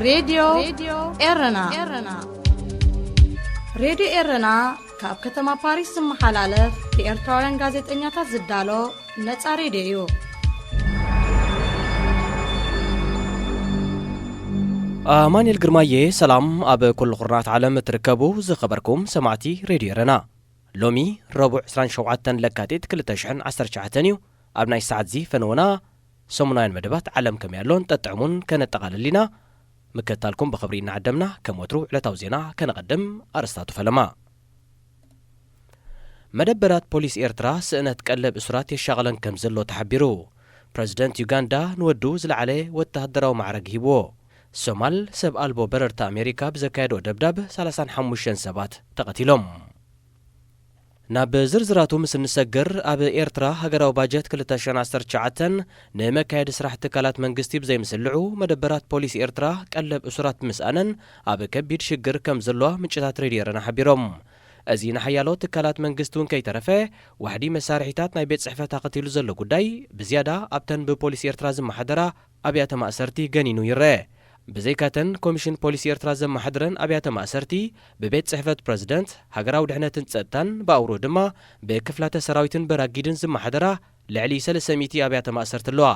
ሬድዮ ኤረና። ሬድዮ ኤረና ካብ ከተማ ፓሪስ ዝመሓላለፍ ብኤርትራውያን ጋዜጠኛታት ዝዳሎ ነጻ ሬድዮ እዩ። ኣማኑኤል ግርማየ፣ ሰላም ኣብ ኩሉ ኩርናት ዓለም እትርከቡ ዝኸበርኩም ሰማዕቲ ሬድዮ ኤረና። ሎሚ ረቡዕ ዕስራን ሸውዓተን ለካቲት ክልተ ሽሕን ዓሰርተ ትሽዓተን እዩ። ኣብ ናይ ሰዓት እዚ ፈነወና ሰሙናውያን መደባት ዓለም ከመይ ኣሎን ጠጥዕሙን ከነጠቓልል ኢና። ምክትታልኩም ብኽብሪ እናዓደምና፣ ከም ወትሩ ዕለታዊ ዜና ከነቐድም። ኣርእስታቱ ፈለማ። መደበራት ፖሊስ ኤርትራ ስእነት ቀለብ እሱራት የሻቕለን ከም ዘሎ ተሓቢሩ። ፕረዚደንት ዩጋንዳ ንወዱ ዝለዓለ ወተሃደራዊ ማዕረግ ሂብዎ። ሶማል ሰብ ኣልቦ በረርቲ ኣሜሪካ ብዘካየዶ ደብዳብ ሰላሳን ሓሙሽተን ሰባት ተቐቲሎም። ናብ ዝርዝራቱ ምስ እንሰግር፣ ኣብ ኤርትራ ሃገራዊ ባጀት ክልተ ሽሕን ዓሰርተ ትሽዓተን ንመካየዲ ስራሕ ትካላት መንግስቲ ብዘይምስልዑ፣ መደበራት ፖሊስ ኤርትራ ቀለብ እሱራት ብምስኣነን ኣብ ከቢድ ሽግር ከም ዘለዋ ምንጭታት ሬድዮ ኤረና ሓቢሮም። እዚ ንሓያሎ ትካላት መንግስቲ እውን ከይተረፈ፣ ዋሕዲ መሳርሒታት ናይ ቤት ጽሕፈት ኣኸቲሉ ዘሎ ጉዳይ፣ ብዝያዳ ኣብተን ብፖሊስ ኤርትራ ዝመሓደራ ኣብያተ ማእሰርቲ ገኒኑ ይረአ። ብዘይካተን ኮሚሽን ፖሊስ ኤርትራ ዘመሓድረን ኣብያተ ማእሰርቲ፣ ብቤት ጽሕፈት ፕረዚደንት፣ ሃገራዊ ድሕነትን ጸጥታን፣ ብኣውሮ ድማ ብክፍላተ ሰራዊትን በራጊድን ዝመሓደራ ልዕሊ ሰለስተ ሚእቲ ኣብያተ ማእሰርቲ ኣለዋ።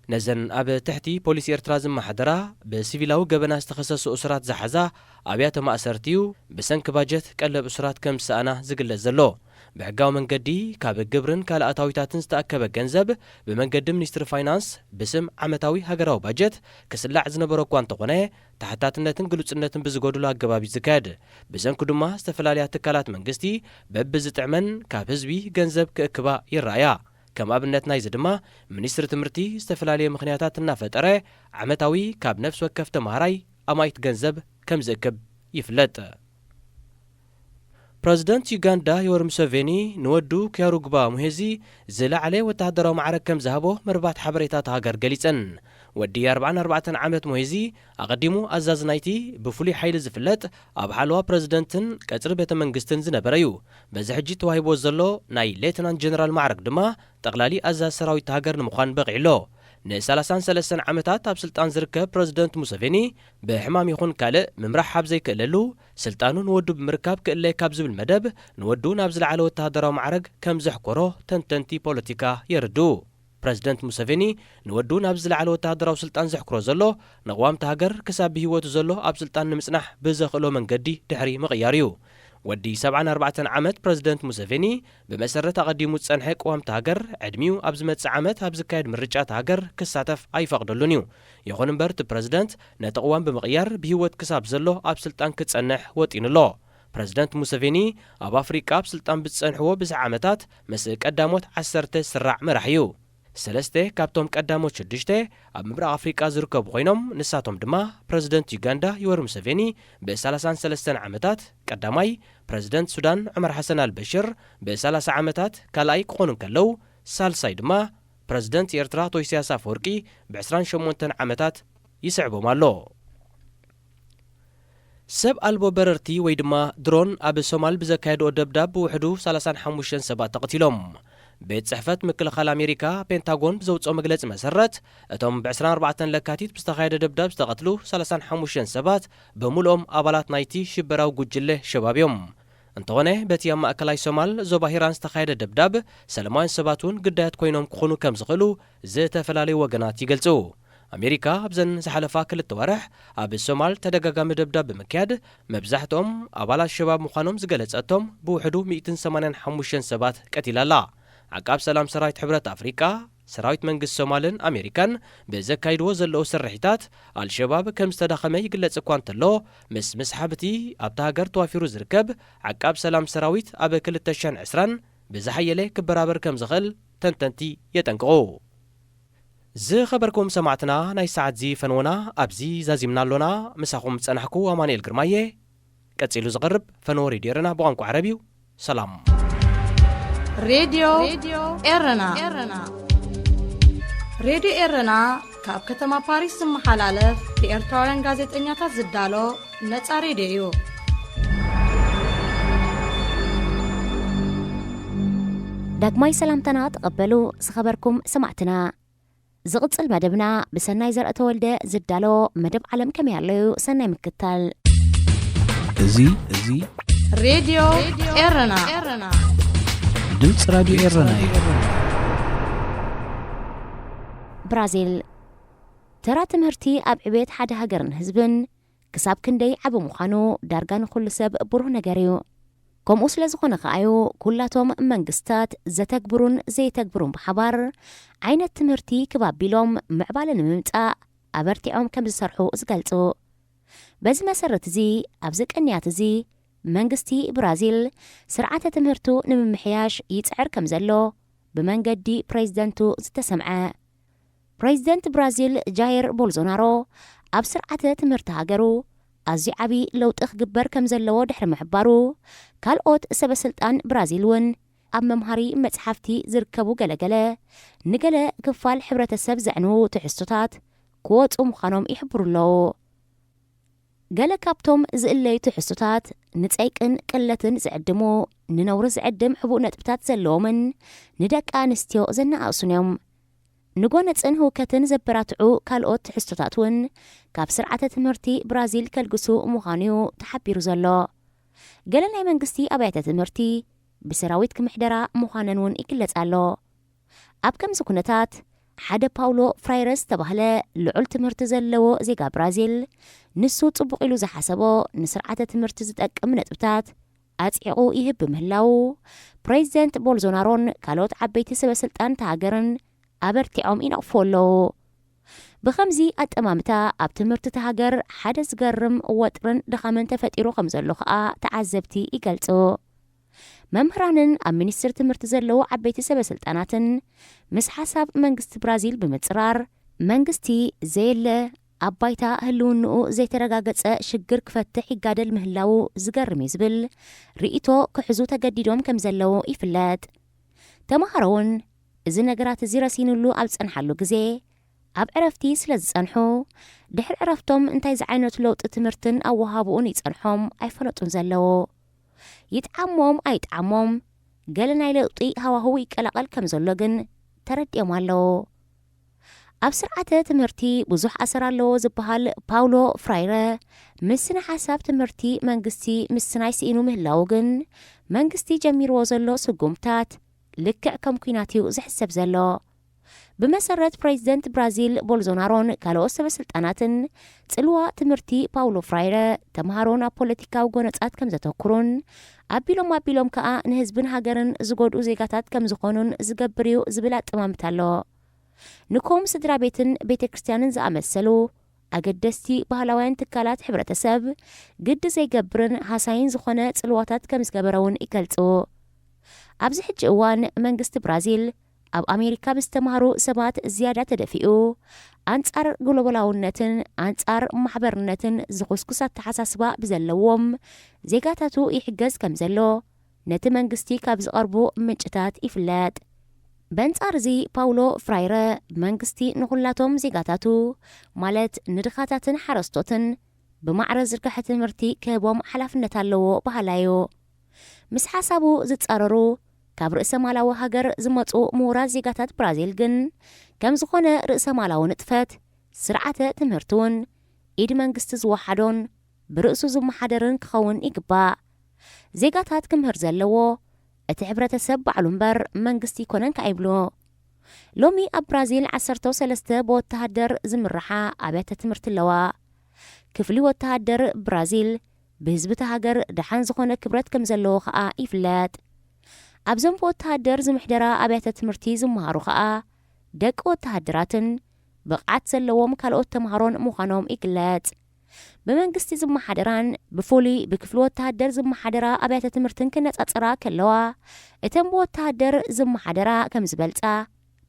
ነዘን ኣብ ትሕቲ ፖሊስ ኤርትራ ዝመሓደራ፣ ብሲቪላዊ ገበናት ዝተኸሰሱ እሱራት ዝሓዛ ኣብያተ ማእሰርቲ እዩ ብሰንኪ ባጀት ቀለብ እሱራት ከም ዝሰኣና ዝግለጽ ዘሎ። ብሕጋዊ መንገዲ ካብ ግብርን ካልእ ኣታዊታትን ዝተኣከበ ገንዘብ ብመንገዲ ሚኒስትሪ ፋይናንስ ብስም ዓመታዊ ሃገራዊ ባጀት ክስላዕ ዝነበሮ እኳ እንተኾነ፣ ተሓታትነትን ግሉጽነትን ብዝጎድሎ ኣገባብ እዩ ዝካየድ። ብሰንኩ ድማ ዝተፈላለያ ትካላት መንግስቲ በብዝጥዕመን ካብ ህዝቢ ገንዘብ ክእክባ ይረኣያ። ከም ኣብነት ናይዚ ድማ፣ ሚኒስትሪ ትምህርቲ ዝተፈላለየ ምኽንያታት እናፈጠረ ዓመታዊ ካብ ነፍሲ ወከፍ ተማሃራይ ኣማኢት ገንዘብ ከም ዝእክብ ይፍለጥ። ፕረዚደንት ዩጋንዳ ዮወሪ ሙሰቬኒ ንወዱ ኪያሩግባ ሙሄዚ ዝለዓለ ወተሃደራዊ ማዕረግ ከም ዝሃቦ መርባት ሓበሬታ እታ ሃገር ገሊጸን። ወዲ ኣርባዓን ኣርባዕተን ዓመት ሙሄዚ ኣቐዲሙ ኣዛዚ ናይቲ ብፍሉይ ሓይሊ ዝፍለጥ ኣብ ሓለዋ ፕረዚደንትን ቀጽሪ ቤተ መንግስትን ዝነበረ እዩ። በዚ ሕጂ ተዋሂብዎ ዘሎ ናይ ሌተናንት ጀነራል ማዕረግ ድማ ጠቕላሊ ኣዛዚ ሰራዊት እታ ሃገር ንምዃን በቒዑ ኣሎ። ንሰላሳን ሰለስተን ዓመታት ኣብ ስልጣን ዝርከብ ፕረዚደንት ሙሰቬኒ፣ ብሕማም ይኹን ካልእ ምምራሕ ኣብ ዘይክእለሉ፣ ስልጣኑ ንወዱ ብምርካብ ክእለ ካብ ዝብል መደብ፣ ንወዱ ናብ ዝለዓለ ወተሃደራዊ ማዕረግ ከም ዘሕኮሮ ተንተንቲ ፖለቲካ የርድኡ። ፕረዚደንት ሙሰቬኒ ንወዱ ናብ ዝለዓለ ወተሃደራዊ ስልጣን ዘሕኩሮ ዘሎ፣ ንቕዋምቲ ሃገር ክሳብ ብህይወቱ ዘሎ ኣብ ስልጣን ንምጽናሕ ብዘኽእሎ መንገዲ ድሕሪ ምቕያር እዩ። ወዲ ሰብዓን ኣርባዕተን ዓመት ፕረዚደንት ሙሰቬኒ፣ ብመሰረት ኣቐዲሙ ዝጸንሐ ቅዋምቲ ሃገር፣ ዕድሚኡ ኣብ ዝመጽእ ዓመት ኣብ ዝካየድ ምርጫ እታ ሃገር ክሳተፍ ኣይፈቕደሉን እዩ። ይኹን እምበር፣ እቲ ፕረዚደንት ነቲ ቅዋም ብምቕያር፣ ብህይወት ክሳብ ዘሎ ኣብ ስልጣን ክጸንሕ ወጢኑ ኣሎ። ፕረዚደንት ሙሰቬኒ ኣብ ኣፍሪቃ ኣብ ስልጣን ብዝጸንሕዎ ብዝሒ ዓመታት፣ ምስ ቀዳሞት ዓሰርተ ዝስራዕ መራሒ እዩ። ሰለስተ ካብቶም ቀዳሞት ሽዱሽተ ኣብ ምብራቕ ኣፍሪቃ ዝርከቡ ኮይኖም፣ ንሳቶም ድማ ፕረዚደንት ዩጋንዳ ዮወሪ ሙሰቬኒ ብሰላሳን ሰለስተን ዓመታት፣ ቀዳማይ፣ ፕረዚደንት ሱዳን ዑመር ሓሰን ኣልበሽር ብሰላሳ ዓመታት ካልኣይ ክኾኑ እንከለዉ፣ ሳልሳይ ድማ ፕረዚደንት ኤርትራ ኣቶ ኢሳያስ ኣፈወርቂ ብዕስራን ሸሞንተን ዓመታት ይስዕቦም ኣሎ። ሰብ ኣልቦ በረርቲ ወይ ድማ ድሮን ኣብ ሶማል ብዘካየድኦ ደብዳብ ብውሕዱ ሰላሳን ሓሙሽተን ሰባት ተቐቲሎም። ቤት ጽሕፈት ምክልኻል ኣሜሪካ ፔንታጎን ብዘውጽኦ መግለጺ መሰረት፣ እቶም ብዕስራን ኣርባዕተን ለካቲት ብዝተኻየደ ደብዳብ ዝተቐትሉ ሰላሳን ሓሙሽተን ሰባት ብምልኦም ኣባላት ናይቲ ሽበራዊ ጉጅለ ሸባብ እዮም። እንተኾነ፣ በቲ ኣብ ማእከላይ ሶማል ዞባ ሂራን ዝተኻየደ ደብዳብ፣ ሰላማውያን ሰባት እውን ግዳያት ኮይኖም ክኾኑ ከም ዝኽእሉ ዝተፈላለዩ ወገናት ይገልጹ። ኣሜሪካ ኣብዘን ዝሓለፋ ክልተ ዋርሕ ኣብ ሶማል ተደጋጋሚ ደብዳብ ብምክያድ፣ መብዛሕትኦም ኣባላት ሸባብ ምዃኖም ዝገለጸቶም ብውሕዱ ሚእትን ሰማንያን ሓሙሽተን ሰባት ቀቲላ ኣላ። ዓቃብ ሰላም ሰራዊት ሕብረት ኣፍሪቃ፣ ሰራዊት መንግስቲ ሶማልን ኣሜሪካን ብዘካይድዎ ዘለዉ ስርሒታት፣ ኣልሸባብ ከም ዝተዳኸመ ይግለጽ እኳ እንተሎ፣ ምስ ምስሓብ እቲ ኣብታ ሃገር ተዋፊሩ ዝርከብ ዓቃብ ሰላም ሰራዊት ኣብ ክልተ ሽሕን ዕስራን ብዝሓየለ ክበራበር ከም ዝኽእል ተንተንቲ የጠንቅቑ። ዝኸበርኩም ሰማዕትና፣ ናይ ሰዓት እዚ ፈንወና ኣብዚ ዛዚምና ኣሎና። ምሳኹም ጸናሕኩ ኣማኑኤል ግርማየ። ቀጺሉ ዝቐርብ ፈነወ ሬድዮ ኤረና ብቋንቋ ዓረብ እዩ። ሰላም። ሬድዮ ኤረና። ሬድዮ ኤረና ካብ ከተማ ፓሪስ ዝመሓላለፍ ብኤርትራውያን ጋዜጠኛታት ዝዳሎ ነጻ ሬድዮ እዩ። ዳግማይ ሰላምታና ተቐበሉ ዝኸበርኩም ሰማዕትና። ዝቕጽል መደብና ብሰናይ ዘርአ ተወልደ ዝዳሎ መደብ ዓለም ከመይ ኣለዩ? ሰናይ ምክታል። እዚ እዚ ሬድዮ ኤረና ድምፂ ራድዮ ኤረና እዩ። ብራዚል። ተራ ትምህርቲ ኣብ ዕቤት ሓደ ሃገርን ህዝብን ክሳብ ክንደይ ዓቢ ምዃኑ ዳርጋ ንኹሉ ሰብ ብሩህ ነገር እዩ። ከምኡ ስለ ዝኾነ ከኣዩ ኩላቶም መንግስታት ዘተግብሩን ዘይተግብሩን ብሓባር ዓይነት ትምህርቲ ክባቢሎም ምዕባለ ንምምጻእ ኣበርቲዖም ከም ዝሰርሑ ዝገልጹ። በዚ መሰረት እዚ ኣብዚ ቅንያት እዚ መንግስቲ ብራዚል ስርዓተ ትምህርቱ ንምምሕያሽ ይጽዕር ከም ዘሎ ብመንገዲ ፕሬዚደንቱ ዝተሰምዐ። ፕሬዚደንት ብራዚል ጃይር ቦልዞናሮ ኣብ ስርዓተ ትምህርቲ ሃገሩ ኣዝዩ ዓቢ ለውጢ ክግበር ከም ዘለዎ ድሕሪ ምሕባሩ፣ ካልኦት ሰበ ስልጣን ብራዚል እውን ኣብ መምሃሪ መጽሓፍቲ ዝርከቡ ገለገለ ንገለ ክፋል ሕብረተሰብ ዘዕንዉ ትሕዝቶታት ክወጹ ምዃኖም ይሕብሩ ኣለዉ። ገለ ካብቶም ዝእለዩ ትሕዝቶታት ንጸይቅን ቅለትን ዝዕድሙ፣ ንነውሪ ዝዕድም ሕቡእ ነጥብታት ዘለዎምን ንደቂ ኣንስትዮ ዘነኣእሱን እዮም። ንጎነጽን ህውከትን ዘበራትዑ ካልኦት ትሕዝቶታት እውን ካብ ስርዓተ ትምህርቲ ብራዚል ከልግሱ ምዃኑ እዩ ተሓቢሩ ዘሎ። ገለ ናይ መንግስቲ ኣብያተ ትምህርቲ ብሰራዊት ክምሕደራ ምዃነን እውን ይግለጽ ኣሎ። ኣብ ከምዚ ኩነታት ሓደ ፓውሎ ፍራይረ ዝተባህለ ልዑል ትምህርቲ ዘለዎ ዜጋ ብራዚል ንሱ ጽቡቕ ኢሉ ዝሓሰቦ ንስርዓተ ትምህርቲ ዝጠቅም ነጥብታት ኣጽዒቑ ይህብ ብምህላዉ ፕሬዚደንት ቦልዞናሮን ካልኦት ዓበይቲ ሰበ ስልጣን እታ ሃገርን ኣበርቲዖም ይነቕፍዎ ኣለዉ። ብኸምዚ ኣጠማምታ ኣብ ትምህርቲ እታ ሃገር ሓደ ዝገርም ወጥርን ድኻምን ተፈጢሩ ከም ዘሎ ከኣ ተዓዘብቲ ይገልጹ። መምህራንን ኣብ ሚኒስትሪ ትምህርቲ ዘለዉ ዓበይቲ ሰበ ስልጣናትን ምስ ሓሳብ መንግስቲ ብራዚል ብምጽራር መንግስቲ ዘየለ ኣብ ባይታ ህልውንኡ ዘይተረጋገጸ ሽግር ክፈትሕ ይጋደል ምህላዉ ዝገርም እዩ ዝብል ርእይቶ ክሕዙ ተገዲዶም ከም ዘለዉ ይፍለጥ። ተምሃሮ እውን እዚ ነገራት እዚ ረሲንሉ ኣብ ዝጸንሓሉ ግዜ ኣብ ዕረፍቲ ስለ ዝጸንሑ ድሕሪ ዕረፍቶም እንታይ ዝዓይነቱ ለውጢ ትምህርትን ኣወሃብኡን ይጸንሖም ኣይፈለጡን ዘለዉ። ይጥዓሞም ኣይጥዓሞም ገለ ናይ ለውጢ ሃዋህው ይቀላቐል ከም ዘሎ ግን ተረዲኦም ኣለዉ። ኣብ ስርዓተ ትምህርቲ ብዙሕ ኣሰር ኣለዎ ዝበሃል ፓውሎ ፍራይረ ምስ ስነ ሓሳብ ትምህርቲ መንግስቲ ምስናይ ስኢኑ ምህላዉ ግን መንግስቲ ጀሚርዎ ዘሎ ስጉምታት ልክዕ ከም ኲናት እዩ ዝሕሰብ ዘሎ። ብመሰረት ፕሬዚደንት ብራዚል ቦልዞናሮን ካልኦት ሰበ ስልጣናትን ጽልዋ ትምህርቲ ፓውሎ ፍራይረ ተምሃሮ ናብ ፖለቲካዊ ጎነጻት ከም ዘተኩሩን ኣቢሎም ኣቢሎም ከኣ ንህዝብን ሃገርን ዝጎድኡ ዜጋታት ከም ዝኾኑን ዝገብር እዩ ዝብል ኣጠማምታ ኣሎ። ንኮም ስድራ ቤትን ቤተ ክርስቲያንን ዝኣመሰሉ ኣገደስቲ ባህላውያን ትካላት ሕብረተሰብ ግዲ ዘይገብርን ሃሳይን ዝኾነ ጽልዋታት ከም ዝገበረ እውን ይገልጹ። ኣብዚ ሕጂ እዋን መንግስቲ ብራዚል ኣብ ኣሜሪካ ብዝተምሃሩ ሰባት ዝያዳ ተደፊኡ ኣንጻር ግሎባላውነትን ኣንጻር ማሕበርነትን ዝኹስኩስ ኣተሓሳስባ ብዘለዎም ዜጋታቱ ይሕገዝ ከም ዘሎ ነቲ መንግስቲ ካብ ዝቐርቡ ምንጭታት ይፍለጥ። በንጻር እዚ ፓውሎ ፍራይረ መንግስቲ ንኹላቶም ዜጋታቱ ማለት ንድኻታትን ሓረስቶትን ብማዕረ ዝርግሐ ትምህርቲ ክህቦም ሓላፍነት ኣለዎ በሃላይ እዩ። ምስ ሓሳቡ ዝጻረሩ ካብ ርእሰ ማላዊ ሃገር ዝመጹ ምሁራት ዜጋታት ብራዚል ግን ከም ዝኾነ ርእሰ ማላዊ ንጥፈት ስርዓተ ትምህርቲ እውን ኢድ መንግስቲ ዝወሓዶን ብርእሱ ዝመሓደርን ክኸውን ይግባእ። ዜጋታት ክምህር ዘለዎ እቲ ሕብረተሰብ ባዕሉ እምበር መንግስቲ ኣይኮነን ከኣ ይብሉ። ሎሚ ኣብ ብራዚል ዓሰርተ ሰለስተ ብወተሃደር ዝምርሓ ኣብያተ ትምህርቲ ኣለዋ። ክፍሊ ወተሃደር ብራዚል ብህዝቢ እታ ሃገር ደሓን ዝኾነ ክብረት ከም ዘለዎ ከኣ ይፍለጥ። ኣብዞም ብወተሃደር ዝምሕደራ ኣብያተ ትምህርቲ ዝመሃሩ ከኣ ደቂ ወተሃደራትን ብቕዓት ዘለዎም ካልኦት ተምሃሮን ምዃኖም ይግለጽ። ብመንግስቲ ዝመሓደራን ብፍሉይ ብክፍሊ ወተሃደር ዝመሓደራ ኣብያተ ትምህርትን ክነጻጸራ ከለዋ እተን ብወተሃደር ዝመሓደራ ከም ዝበልጻ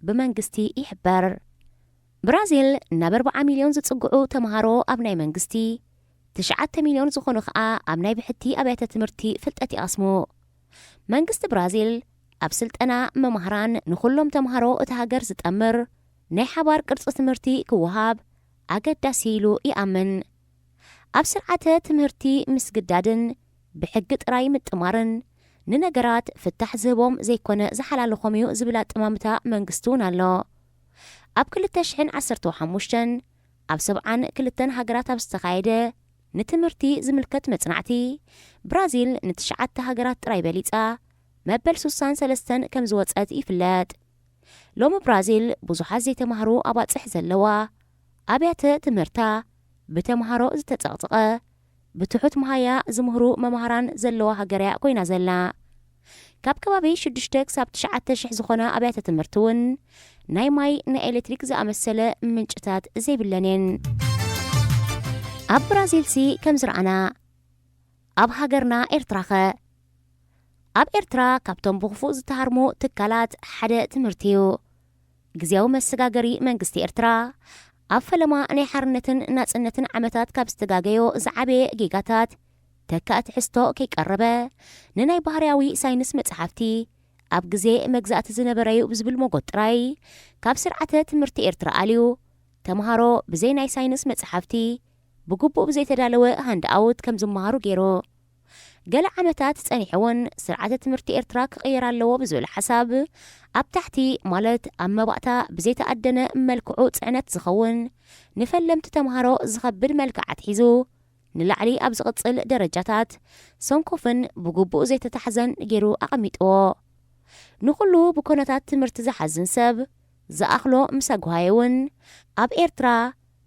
ብመንግስቲ ይሕበር። ብራዚል ናብ ኣርብዓ ሚልዮን ዝጽግዑ ተምሃሮ ኣብ ናይ መንግስቲ፣ ትሽዓተ ሚልዮን ዝኾኑ ከኣ ኣብ ናይ ብሕቲ ኣብያተ ትምህርቲ ፍልጠት ይቐስሙ። መንግስቲ ብራዚል ኣብ ስልጠና መማህራን ንኹሎም ተምሃሮ እቲ ሃገር ዝጠምር ናይ ሓባር ቅርጺ ትምህርቲ ክወሃብ ኣገዳሲ ኢሉ ይኣምን። ኣብ ስርዓተ ትምህርቲ ምስግዳድን ብሕጊ ጥራይ ምጥማርን ንነገራት ፍታሕ ዝህቦም ዘይኮነ ዝሓላልኾም እዩ ዝብል ኣጠማምታ መንግስቲ እውን ኣሎ። ኣብ ክልተ ሽሕን ዓሰርተ ሓሙሽተን ኣብ ሰብዓን ክልተን ሃገራት ኣብ ዝተኻየደ ንትምህርቲ ዝምልከት መጽናዕቲ፣ ብራዚል ንትሽዓተ ሃገራት ጥራይ በሊጻ መበል ሱሳን ሰለስተን ከም ዝወጸት ይፍለጥ። ሎሚ ብራዚል ብዙሓት ዘይተማህሩ ኣባጽሕ ዘለዋ፣ ኣብያተ ትምህርታ ብተምሃሮ ዝተጸቕጸቐ፣ ብትሑት መሃያ ዝምህሩ መማህራን ዘለዋ ሃገር እያ ኮይና ዘላ። ካብ ከባቢ ሽዱሽተ ክሳብ ትሽዓተ ሽሕ ዝኾና ኣብያተ ትምህርቲ እውን ናይ ማይ፣ ናይ ኤሌክትሪክ ዝኣመሰለ ምንጭታት ዘይብለን እየን። ኣብ ብራዚልሲ ከም ዝረኣና፣ ኣብ ሃገርና ኤርትራኸ? ኣብ ኤርትራ ካብቶም ብኽፉእ ዝተሃርሙ ትካላት ሓደ ትምህርቲ እዩ። ግዝያዊ መሰጋገሪ መንግስቲ ኤርትራ፣ ኣብ ፈለማ ናይ ሓርነትን ናጽነትን ዓመታት ካብ ዝተጋገዮ ዝዓበየ ጌጋታት ተካእ ትሕዝቶ ከይቀረበ፣ ንናይ ባህርያዊ ሳይንስ መጽሓፍቲ ኣብ ግዜ መግዛእቲ ዝነበረዩ ብዝብል መጎት ጥራይ ካብ ስርዓተ ትምህርቲ ኤርትራ ኣልዩ፣ ተምሃሮ ብዘይ ናይ ሳይንስ መጽሓፍቲ ብግቡእ ብዘይተዳለወ ሃንድ ኣውት ከም ዝመሃሩ ገይሩ። ገለ ዓመታት ጸኒሑ እውን ስርዓተ ትምህርቲ ኤርትራ ክቕየር ኣለዎ ብዝብል ሓሳብ ኣብ ታሕቲ፣ ማለት ኣብ መባእታ ብዘይተኣደነ መልክዑ ጽዕነት ዝኸውን፣ ንፈለምቲ ተምሃሮ ዝኸብድ መልክዕ ኣትሒዙ ንላዕሊ ኣብ ዝቕጽል ደረጃታት ሰንኮፍን ብግቡእ ዘይተታሕዘን ገይሩ ኣቐሚጥዎ። ንኹሉ ብኮነታት ትምህርቲ ዝሓዝን ሰብ ዝኣኽሎ ምስ ኣጉሃየ እውን፣ ኣብ ኤርትራ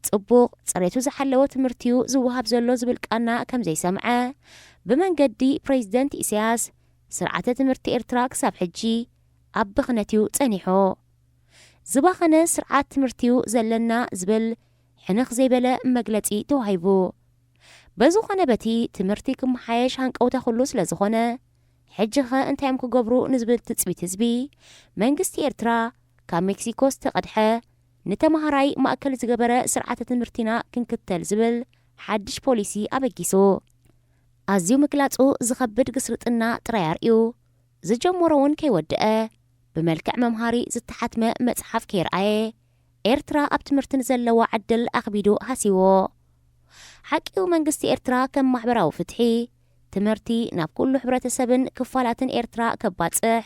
ጽቡቕ ጽሬቱ ዝሓለወ ትምህርቲዩ ዝወሃብ ዘሎ ዝብል ቃና ከም ዘይሰምዐ ብመንገዲ ፕሬዚደንት ኢሳያስ ስርዓተ ትምህርቲ ኤርትራ ክሳብ ሕጂ ኣብ ብኽነትዩ ጸኒሑ። ዝባኸነ ስርዓት ትምህርቲዩ ዘለና ዝብል ሕንኽ ዘይበለ መግለጺ ተዋሂቡ። በዝኾነ በቲ ትምህርቲ ክመሓየሽ ሃንቀውታ ኩሉ ስለ ዝኾነ፣ ሕጂ ኸ እንታይ እዮም ክገብሩ ንዝብል ትጽቢት ህዝቢ፣ መንግስቲ ኤርትራ ካብ ሜክሲኮ ዝተቐድሐ ንተምሃራይ ማእከል ዝገበረ ስርዓተ ትምህርቲና ክንክተል ዝብል ሓድሽ ፖሊሲ ኣበጊሱ። ኣዝዩ ምግላጹ ዝኸብድ ግስርጥና ጥራይ ኣርእዩ፣ ዝጀመሮ እውን ከይወደአ፣ ብመልክዕ መምሃሪ ዝተሓትመ መጽሓፍ ከይረኣየ፣ ኤርትራ ኣብ ትምህርቲ ንዘለዋ ዕድል ኣኽቢዱ ሃሲዎ። ሓቂው መንግስቲ ኤርትራ ከም ማሕበራዊ ፍትሒ፣ ትምህርቲ ናብ ኩሉ ሕብረተሰብን ክፋላትን ኤርትራ ከባጽሕ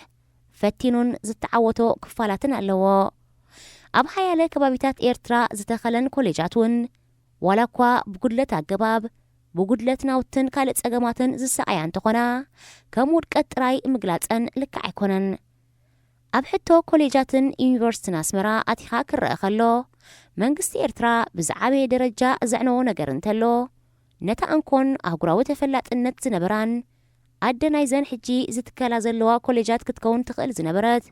ፈቲኑን ዝተዓወቶ ክፋላትን ኣለዎ። ኣብ ሓያለ ከባቢታት ኤርትራ ዝተኸለን ኮሌጃት እውን ዋላ እኳ ብጉድለት ኣገባብ፣ ብጉድለት ናውትን ካልእ ጸገማትን ዝሰኣያ እንተኾና፣ ከም ውድቀት ጥራይ ምግላጸን ልክዕ ኣይኮነን። ኣብ ሕቶ ኮሌጃትን ዩኒቨርሲቲን ኣስመራ ኣቲኻ ክረአ ከሎ፣ መንግስቲ ኤርትራ ብዝዓበየ ደረጃ ዘዕነዎ ነገር እንተሎ፣ ነታ እንኮን ኣህጉራዊ ተፈላጥነት ዝነበራን ኣደ ናይዘን ሕጂ ዝትከላ ዘለዋ ኮሌጃት ክትከውን ትኽእል ዝነበረት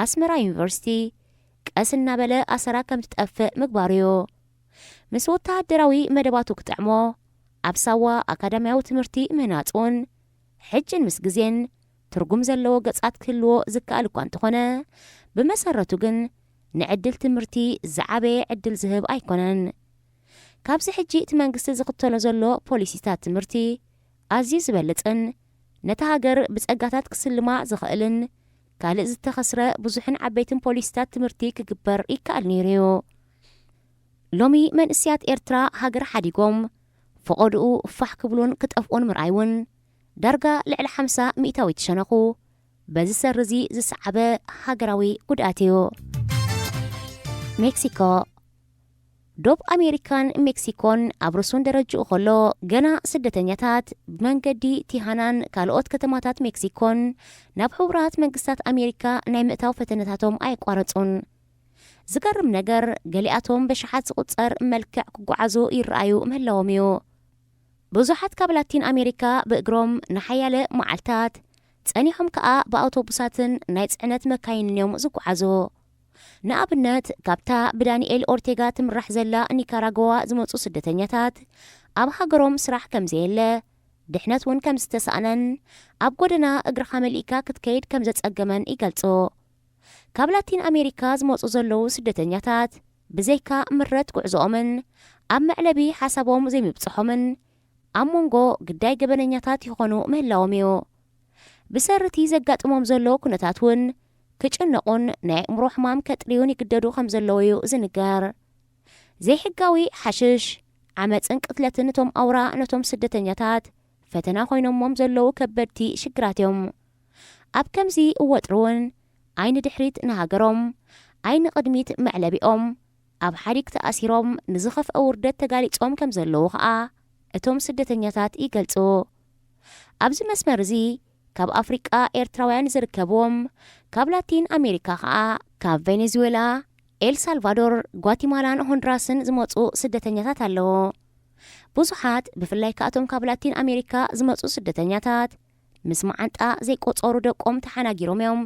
ኣስመራ ዩኒቨርሲቲ፣ ቀስ እናበለ ኣሰራ ከም ትጠፍእ ምግባሩ እዩ። ምስ ወተሃደራዊ መደባቱ ክጥዕሞ፣ ኣብ ሳዋ ኣካዳሚያዊ ትምህርቲ ምህናጹን፣ ሕጅን ምስ ግዜን ትርጉም ዘለዎ ገጻት ክህልዎ ዝከኣል እኳ እንተኾነ፣ ብመሰረቱ ግን ንዕድል ትምህርቲ ዝዓበየ ዕድል ዝህብ ኣይኮነን። ካብዚ ሕጂ እቲ መንግስቲ ዝኽተሎ ዘሎ ፖሊሲታት ትምህርቲ ኣዝዩ ዝበልጽን፣ ነታ ሃገር ብጸጋታት ክስልማ ዝኽእልን፣ ካልእ ዝተኸስረ ብዙሕን ዓበይትን ፖሊሲታት ትምህርቲ ክግበር ይከኣል ነይሩ እዩ። ሎሚ መንእስያት ኤርትራ ሃገር ሓዲጎም፣ ፈቐድኡ ፋሕ ክብሉን ክጠፍኡን ምርኣይ እውን፣ ዳርጋ ልዕሊ ሓምሳ ሚእታዊት ሸነኹ በዚ ሰርዚ ዝሰዓበ ሃገራዊ ጉድኣት እዩ። ሜክሲኮ። ዶብ ኣሜሪካን ሜክሲኮን ኣብ ርሱን ደረጅኡ ከሎ፣ ገና ስደተኛታት ብመንገዲ ቲሃናን ካልኦት ከተማታት ሜክሲኮን ናብ ሕቡራት መንግስታት ኣሜሪካ ናይ ምእታው ፈተነታቶም ኣየቋረጹን። ዝገርም ነገር፣ ገሊኣቶም በሽሓት ዝቑጸር መልክዕ ክጓዓዙ ይረኣዩ ምህላዎም እዩ። ብዙሓት ካብ ላቲን ኣሜሪካ ብእግሮም ንሓያለ መዓልታት ጸኒሖም ከኣ ብኣውቶቡሳትን ናይ ጽዕነት መካይንን እዮም ዝጓዓዙ። ንኣብነት፣ ካብታ ብዳንኤል ኦርቴጋ ትምራሕ ዘላ ኒካራጓ ዝመጹ ስደተኛታት፣ ኣብ ሃገሮም ስራሕ ከም ዘየለ፣ ድሕነት እውን ከም ዝተሳእነን፣ ኣብ ጎደና እግርኻ መሊእካ ክትከይድ ከም ዘጸገመን ይገልጹ። ካብ ላቲን ኣሜሪካ ዝመጹ ዘለዉ ስደተኛታት፣ ብዘይካ ምረት ጉዕዞኦምን ኣብ መዕለቢ ሓሳቦም ዘይምብጽሖምን፣ ኣብ መንጎ ግዳይ ገበነኛታት ይኾኑ ምህላዎም እዩ። ብሰሪ እቲ ዘጋጥሞም ዘሎ ኩነታት እውን ክጭነቑን ናይ ኣእምሮ ሕማም ከጥርዩን ይግደዱ ከም ዘለዉ እዩ ዝንገር። ዘይሕጋዊ ሓሽሽ፣ ዓመጽን ቅትለትን እቶም ኣውራ ነቶም ስደተኛታት ፈተና ኮይኖሞም ዘለዉ ከበድቲ ሽግራት እዮም። ኣብ ከምዚ ወጥሪ እውን፣ ኣይ ንድሕሪት ንሃገሮም፣ ኣይ ንቕድሚት መዕለቢኦም ኣብ ሓዲግ ተኣሲሮም ንዝኸፍአ ውርደት ተጋሊጾም ከም ዘለዉ ኸኣ እቶም ስደተኛታት ይገልጹ። ኣብዚ መስመር እዚ ካብ ኣፍሪቃ ኤርትራውያን ዝርከብዎም፣ ካብ ላቲን ኣሜሪካ ኸኣ ካብ ቬኔዙዌላ፣ ኤል ሳልቫዶር፣ ጓቲማላን ሆንድራስን ዝመጹ ስደተኛታት ኣለዉ። ብዙሓት ብፍላይ ከኣቶም ካብ ላቲን ኣሜሪካ ዝመጹ ስደተኛታት ምስ መዓንጣ ዘይቆጸሩ ደቆም ተሓናጊሮም እዮም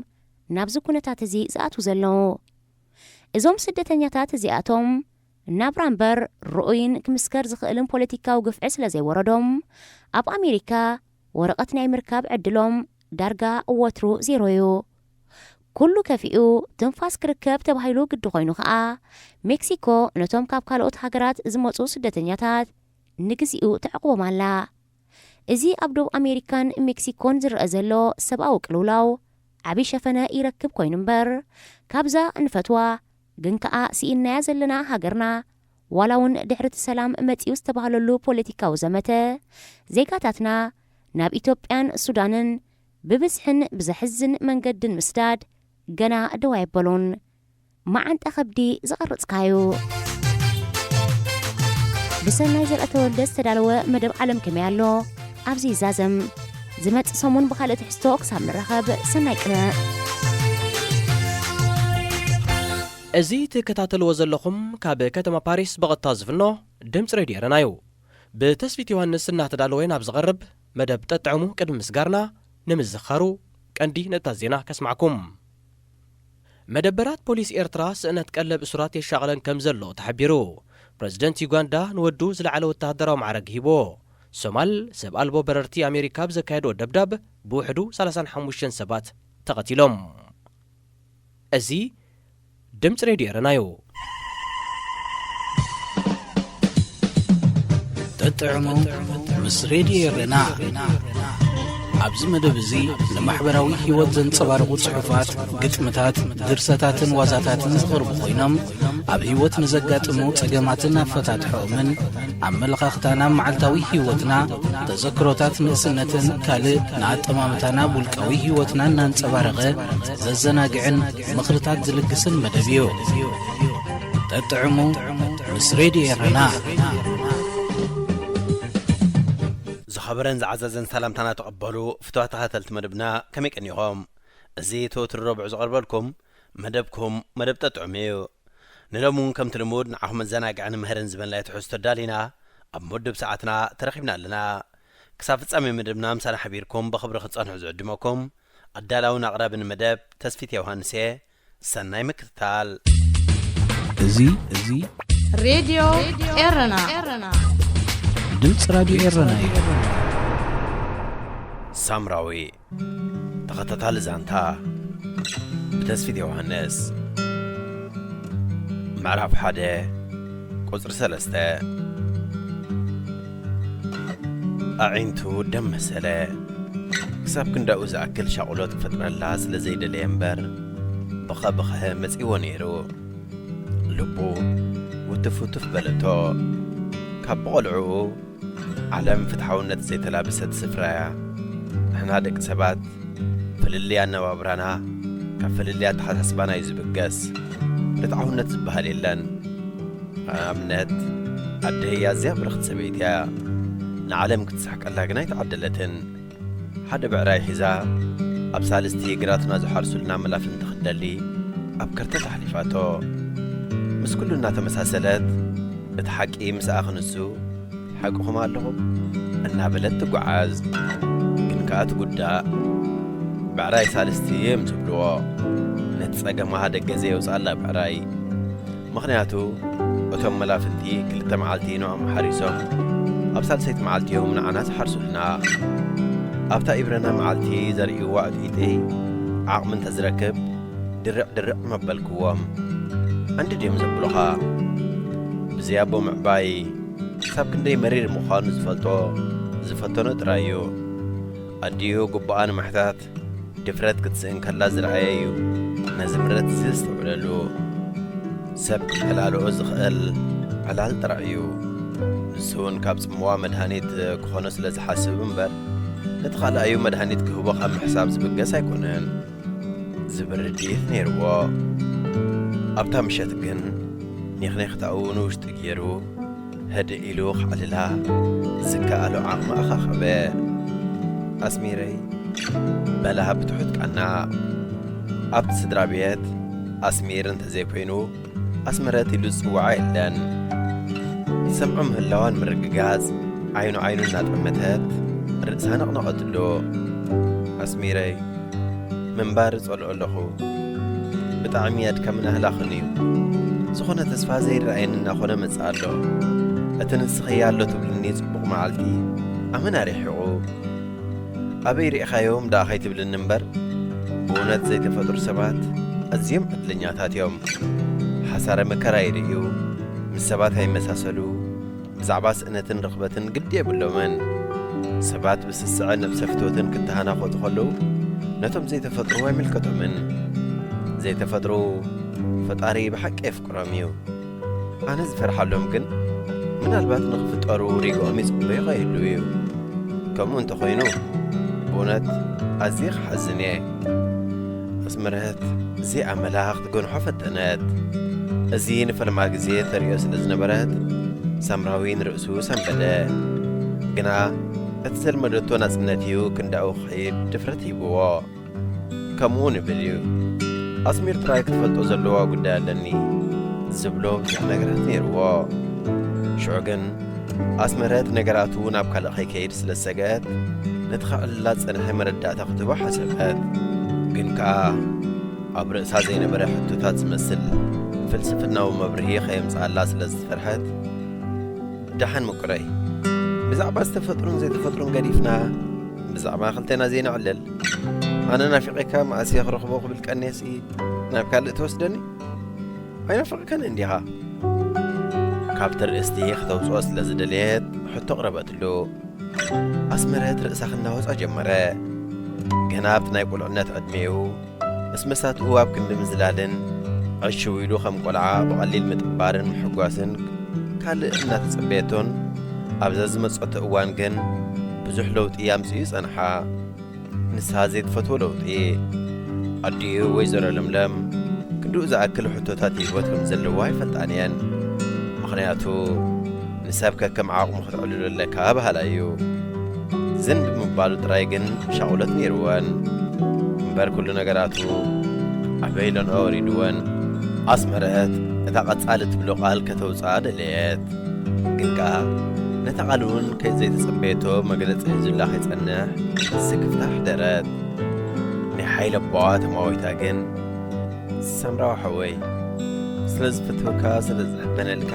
ናብዚ ኩነታት እዚ ዝኣትዉ ዘለዉ። እዞም ስደተኛታት እዚኣቶም ናብራ እምበር ርኡይን ክምስከር ዝኽእልን ፖለቲካዊ ግፍዒ ስለ ዘይወረዶም፣ ኣብ ኣሜሪካ ወረቐት ናይ ምርካብ ዕድሎም ዳርጋ ወትሩ ዜሮ እዩ። ኩሉ ከፊኡ ትንፋስ ክርከብ ተባሂሉ ግዲ ኮይኑ ኸኣ፣ ሜክሲኮ ነቶም ካብ ካልኦት ሃገራት ዝመጹ ስደተኛታት ንግዚኡ ተዕቕቦም ኣላ። እዚ ኣብ ዶብ ኣሜሪካን ሜክሲኮን ዝረኣ ዘሎ ሰብኣዊ ቅልውላው ዓቢ ሸፈነ ይረክብ ኮይኑ እምበር፣ ካብዛ ንፈትዋ ግን ከኣ ስኢንናያ ዘለና ሃገርና፣ ዋላ እውን ድሕሪ እቲ ሰላም መጺኡ ዝተባህለሉ ፖለቲካዊ ዘመተ፣ ዜጋታትና ናብ ኢትዮጵያን ሱዳንን ብብዝሕን ብዘሕዝን መንገድን ምስዳድ ገና ደው ኣይበሉን። መዓንጣ ከብዲ ዝቐረጽካዩ። ብሰናይ ዘርኣተወልደ ዝተዳለወ መደብ ዓለም ከመይ ኣሎ ኣብዚ ይዛዘም። ዝመጽእ ሰሙን ብኻልእ ትሕዝቶ ክሳብ ንራኸብ፣ ሰናይ ቅነ። እዚ ትከታተልዎ ዘለኹም ካብ ከተማ ፓሪስ ብቐጥታ ዝፍኖ ድምፂ ሬድዮ ኤረና እዩ። ብተስፊት ዮሃንስ እናተዳለወ ናብ ዝቐርብ መደብ ጠጥዕሙ ቅድሚ ምስጋርና፣ ንምዝኻሩ ቀንዲ ነጥብታት ዜና ከስማዕኩም። መደበራት ፖሊስ ኤርትራ ስእነት ቀለብ እሱራት የሻቕለን ከም ዘሎ ተሓቢሩ። ፕረዚደንት ዩጋንዳ ንወዱ ዝለዓለ ወተሃደራዊ ማዕረግ ሂብዎ። ሶማል፣ ሰብ ኣልቦ በረርቲ ኣሜሪካ ብዘካየድዎ ደብዳብ ብውሕዱ ሰላሳን ሓሙሽተን ሰባት ተቐቲሎም። እዚ ድምፂ ሬድዮ ኤረና እዩ። ጠጥዕሙ ምስ ሬድዮ ኤረና። ኣብዚ መደብ እዚ ንማሕበራዊ ህይወት ዘንጸባርቑ ጽሑፋት፣ ግጥምታት፣ ድርሰታትን ዋዛታትን ዝቐርቡ ኮይኖም፣ ኣብ ህይወት ንዘጋጥሙ ጸገማትን ኣፈታትሖኦምን፣ ኣመለኻኽታና ኣብ መዓልታዊ ህይወትና፣ ተዘክሮታት ንእስነትን ካልእ ንኣጠማምታና ኣብ ውልቃዊ ህይወትና እናንጸባረቐ ዘዘናግዕን ምኽርታት ዝልግስን መደብ እዩ። ጠጥዕሙ ምስ ሬድዮ ኤረና። ዝኸበረን ዝዓዘዘን ሰላምታና ተቐበሉ ፍቱዋት ተኸታተልቲ መደብና፣ ከመይ ቀኒኹም? እዚ ተወትሩ ረቡዕ ዝቐርበልኩም መደብኩም መደብ ጠጥዑም እዩ። ንሎሚ እውን ከምቲ ልሙድ ንዓኹም መዘናግዕን መህርን ዝበልናዮ ትሕዝቶ ኣዳሊና ኣብ ምድብ ሰዓትና ተረኺብና ኣለና። ክሳብ ፍጻሜ መደብና ምሳና ሓቢርኩም ብኽብሪ ክትጸንሑ ዝዕድመኩም ኣዳላውን ኣቕራብን መደብ ተስፊት ዮሃንስ እየ። ሰናይ ምክትታል። እዚ፣ እዚ ሬድዮ ኤረና። ድምፂ ራድዮ ኤረና እዩ። ሳምራዊ ተኸታታሊ ዛንታ ብተስፊት ዮሃንስ። ምዕራፍ ሓደ ቁጽሪ ሰለስተ። ኣዒንቱ ደም መሰለ። ክሳብ ክንዳኡ ዝኣክል ሻቑሎት ክፈጥረላ ስለ ዘይደለየ እምበር፣ ብኸ ብኸ መጺእዎ ነይሩ። ልቡ ውትፍ ውትፍ በለቶ። ካብ ብቖልዕኡ ዓለም ፍትሓውነት ዘይተላበሰት ስፍራ እያ። ንሕና ደቂ ሰባት ፍልልይ ኣነባብራና ካብ ፍልልይ ኣተሓሳስባና እዩ ዝብገስ። ርትዓውነት ዝበሃል የለን። ንኣብነት፣ ኣደይ ኣዝያ ብርኽቲ ሰበይቲ እያ። ንዓለም ክትስሕቀላ ግን ኣይተዓደለትን። ሓደ ብዕራይ ሒዛ፣ ኣብ ሳልስቲ ግራትና ዝሓርሱልና መላፍንቲ ክትደሊ ኣብ ከርተት ኣሕሊፋቶ። ምስ ኩሉ እናተመሳሰለት፣ እቲ ሓቂ ምስኣ ክንሱ፣ ሓቅኹም ኣለኹም እናበለት ትጓዓዝ። ግን ከኣ ትጉዳእ። ብዕራይ ሳልስቲ እዮም ዝብልዎ። ነቲ ጸገማ ደገ ዘየውጽኣላ ብዕራይ። ምኽንያቱ፣ እቶም መላፍንቲ ክልተ መዓልቲ ንዕኦም ሓሪሶም፣ ኣብ ሳልሰይቲ መዓልቲ እዮም ንዓና ዝሓርሱልና። ኣብታ ኢብረና መዓልቲ ዘርእይዋ ዕጥይቲ ዓቕሚ እንተዝረክብ፣ ድርዕ ድርዕ መበልክዎም። ዓንዲ ድዮም ዘብሉኻ? ብዘይ ኣቦ ምዕባይ ክሳብ ክንደይ መሪር ምዃኑ ዝፈልጦ፣ ዝፈተኖ ጥራይ እዩ። ኣዲኡ ግቡኣ ንምሕታት ድፍረት ክትስእን ከላ ዝረኣየ እዩ ነዚ ምረት እዚ ዘስተውዕለሉ። ሰብ ክመላልኦ ዝኽእል ዕላል ጥራይ እዩ። ንሱ እውን ካብ ጽምዋ መድሃኒት ክኾኖ ስለ ዝሓስብ እምበር፣ ነቲ ካልኣዩ መድሃኒት ክህቦ ካብ ምሕሳብ ዝብገስ ኣይኮነን ዝብል ርድኢት ነይርዎ። ኣብታ ምሸት ግን ኔኽኔኽታኡ ንውሽጢ ገይሩ፣ ህድእ ኢሉ ከዕልላ ዝከኣሎ ዓቕሚ ኣኻኸበ። ኣስሚረይ፣ በላ ብትሑት ቃና። ኣብቲ ስድራ ቤት ኣስሚር እንተዘይኮይኑ፣ ኣስመረት ኢሉ ዝጽውዓ የለን። ትሰምዖ ምህላዋን ምርግጋጽ ዓይኑ ዓይኑ እናጠመተት ርእሳ ነቕነቐትሉ። ኣስሚረይ፣ ምንባር እጸልኦ ኣለኹ። ብጣዕሚ ኣድካምን ኣህላኽን እዩ። ዝኾነ ተስፋ ዘይረኣየኒ እናኾነ መጽእ ኣሎ። እቲ ንስኺ ኣሎ ትብልኒ ጽቡቕ መዓልቲ ኣመና ርሒቑ። ኣበይ ርኢኻዮም ደኣ ከይትብልኒ እምበር፣ ብእውነት ዘይተፈጥሩ ሰባት ኣዝዮም ዕድለኛታት እዮም። ሓሳረ መከራ ይርእዩ፣ ምስ ሰባት ኣይመሳሰሉ፣ ብዛዕባ ስእነትን ርኽበትን ግዲ የብሎምን። ሰባት ብስስዐ ነብሰ ፍትወትን ክተሃናኾቱ ከለዉ፣ ነቶም ዘይተፈጥሩ ኣይምልከቶምን። ዘይተፈጥሩ ፈጣሪ ብሓቂ የፍቅሮም እዩ። ኣነ ዝፈርሓሎም ግን፣ ምናልባት ንኽፍጠሩ ሪግኦም ይጽበዩ ከይህልዉ እዩ። ከምኡ እንተኾይኑ፣ ብእውነት ኣዝየ ክሓዝን እየ። ኣስመረት እዚኣ መልኣኽ ትገንሖ ፈተነት። እዚ ንፈለማ ግዜ ተርእዮ ስለ ዝነበረት፣ ሳምራዊ ንርእሱ ሰንበደ። ግና እቲ ዘልመደቶ ናጽነት እዩ ክንዳኡ ክኸይድ ድፍረት ሂብዎ። ከምኡ ንብል እዩ። ኣስሚር ጥራይ ክትፈልጦ ዘለዋ ጉዳይ ኣለኒ ዝብሎ ብዙሕ ነገራት ነይርዎ። ሽዑ ግን ኣስመረት ነገራቱ ናብ ካልእ ከይከይድ ስለ ዝሰግአት፣ ነቲ ከዕልላ ዝጸንሐ መረዳእታ ክትህቦ ሓሰበት። ግን ከኣ ኣብ ርእሳ ዘይነበረ ሕቶታት ዝመስል ፍልስፍናዊ መብርሂ ከየምጽኣላ ስለ ዝፈርሐት፣ ደሓን ምቁረይ፣ ብዛዕባ ዝተፈጥሩን ዘይተፈጥሩን ገዲፍና፣ ብዛዕባ ክልቴና ዘይነዕልል። ኣነ ናፊቐካ መኣስ እየ ክረኽቦ ክብል ቀንየሲ ናብ ካልእ ትወስደኒ? ኣይናፈቕካን እንዲኻ? ካብቲ ርእስቲ ከተውጽኦ ስለ ዝደለየት ሕቶ ኣቕረበትሉ። ኣስመረት ርእሳ ክናወጻ ጀመረ። ገና ኣብቲ ናይ ቁልዕነት ዕድሜኡ፣ ምስ መሳትኡ ኣብ ክንዲ ምዝላልን ዕሽው ኢሉ ከም ቆልዓ ብቐሊል ምጥባርን ምሕጓስን ካልእ እናተጸበየቶን፣ ኣብዛ ዝመጸቶ እዋን ግን ብዙሕ ለውጢ ኣምጺኡ ጸንሓ። ንሳ ዘይትፈትዎ ለውጢ። ኣዲኡ ወይዘሮ ለምለም ክንድኡ ዝኣክል ሕቶታት ህይወት ከም ዘለዋ ኣይፈልጣን እየን። ምኽንያቱ ንሰብ ከከም ዓቕሙ ክትዕልሎ ኣለካ በሃላይ እዩ። ዝን ብምባሉ ጥራይ ግን ሻቕሎት ነይርወን። እምበር ኩሉ ነገራቱ ኣበይ ኢለንኦ ወሪድወን። ኣስመረት እታ ቀጻሊ ትብሎ ቃል ከተውጽኣ ደለየት። ግን ከኣ ነታ ቃል እውን ከይዘይተጸበየቶ መግለጺ ሒዙላ ከይጸንሕ ስክፍታ ኣሕደረት። ናይ ሓይለ ኣቦኣ ተማዊታ ግን፣ ሳምራዊ ሓወይ፣ ስለ ዝፈትወካ፣ ስለ ዝሕበነልካ፣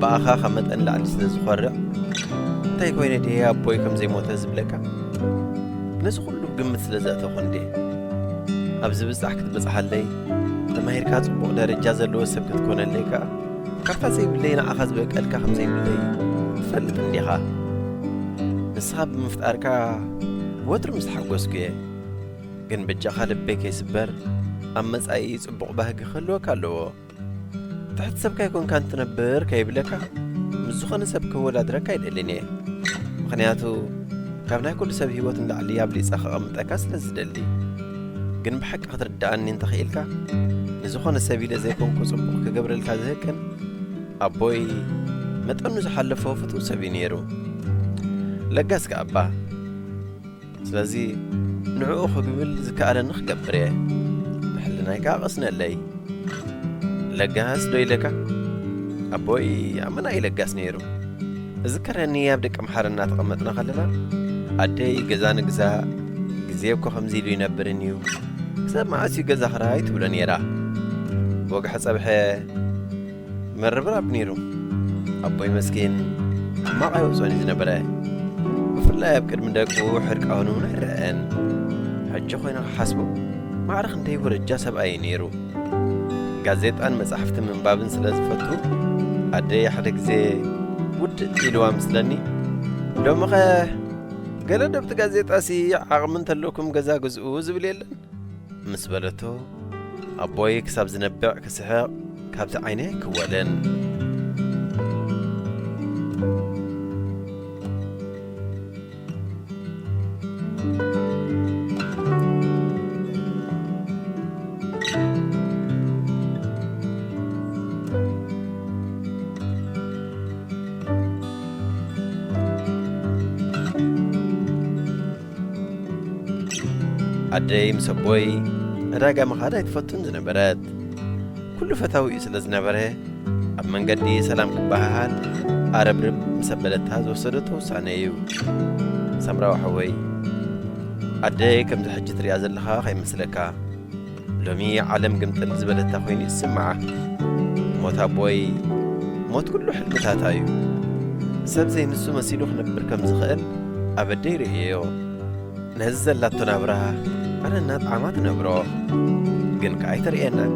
ብኣኻ ካብ መጠን ላዕሊ ስለ ዝኾርዕ፣ እንታይ ኮይነ ድየ ኣቦይ ከም ዘይሞተ ዝብለካ? ነዚ ኩሉ ግምት ስለ ዘእተኹ እንዴ? ኣብዚ ብጻሕ ክትበጽሓለይ፣ ተማሂርካ ጽቡቕ ደረጃ ዘለዎ ሰብ ክትኮነለይ ከኣ፣ ካብታ ዘይብለይ ንዓኻ ዝበቀልካ ከም ዘይብለይ ትፈልጥ እንዲኻ። ንስኻ ብምፍጣርካ ወትሩ ምስ ተሓጎስኩ እየ። ግን በጃኻ ልበይ ከይስበር፣ ኣብ መጻኢ ጽቡቕ ባህጊ ክህልወካ ኣለዎ። ትሕቲ ሰብካ ኣይኮንካን ትነብር ከይብለካ፣ ምስ ዝኾነ ሰብ ከወዳድረካ ኣይደልን እየ። ምኽንያቱ፣ ካብ ናይ ኩሉ ሰብ ህይወት ንላዕሊ ኣብሊጸ ከቐምጠካ ስለ ዝደሊ። ግን ብሓቂ ክትርድኣኒ እንተኽኢልካ፣ ንዝኾነ ሰብ ኢለ ዘይኮንኩ ጽቡቕ ክገብረልካ ዝህቅን፣ ኣቦይ መጠኑ ዝሓለፎ ፍቱው ሰብ እዩ ነይሩ። ለጋስ ከኣ እባ። ስለዚ ንዕኡ ክግብል ዝከኣለኒ ክገብር እየ። ንሕልናይ ከኣ ቀስነለይ። ለጋስ ዶ ኢለካ? ኣቦይ ኣመና እዩ ለጋስ ነይሩ። እዝከረኒ ኣብ ደቀምሓረ እናተቐመጥና ከለና፣ ኣደይ ገዛ ንግዛእ፣ ግዜ እኮ ከምዚ ኢሉ ይነብርን እዩ። ክሳብ መዓስ እዩ ገዛ ክራይ ትብሎ ነይራ። ወግሐ ጸብሐ መርብራብ ነይሩ። ኣቦይ መስኪን ሕማቕ ኣይወጾን እዩ ዝነበረ። ብፍላይ ኣብ ቅድሚ ደቁ ሕርቃኑ እውን ኣይረኣን። ሕጂ ኮይነ ክሓስቦ ማዕረ ክንደይ ወረጃ ሰብኣይ እዩ ነይሩ። ጋዜጣን መጻሕፍቲ ምንባብን ስለ ዝፈቱ፣ ኣደይ ሓደ ግዜ ውድእ ኢልዋ ምስለኒ፣ "ሎምኸ ገለ ዶብቲ ጋዜጣሲ ዓቕሚ እንተለኩም ገዛ ግዝኡ" ዝብል የለን? ምስ በለቶ፣ ኣቦይ ክሳብ ዝነብዕ ክስሕቕ ካብቲ ዓይነይ ኣይክወልን። ኣደይ ምስ ኣቦይ ዕዳጋ ምኻድ ኣይትፈቱን ዝነበረት። ኩሉ ፈታዊኡ ስለ ዝነበረ፣ ኣብ መንገዲ ሰላም ክበሃሃል ኣረብርብ ምስ ኣበለታ ዝወሰደቶ ውሳነ እዩ። ሳምራዊ ሓወይ፣ ኣደይ ከምዚ ሕጂ ትሪኣ ዘለኻ ከይመስለካ። ሎሚ ዓለም ግምጥል ዝበለታ ኮይኑ ይስምዓ። ሞት ኣቦይ፣ ሞት ኩሉ ሕልምታታ እዩ። ሰብ ዘይንሱ መሲሉ ክነብር ከም ዝኽእል ኣበደይ ርእየዮ። ነዚ ዘላቶ ናብራ ኣነ እናጠዓማ ትነብሮ፣ ግን ከኣ ኣይተርእየናን።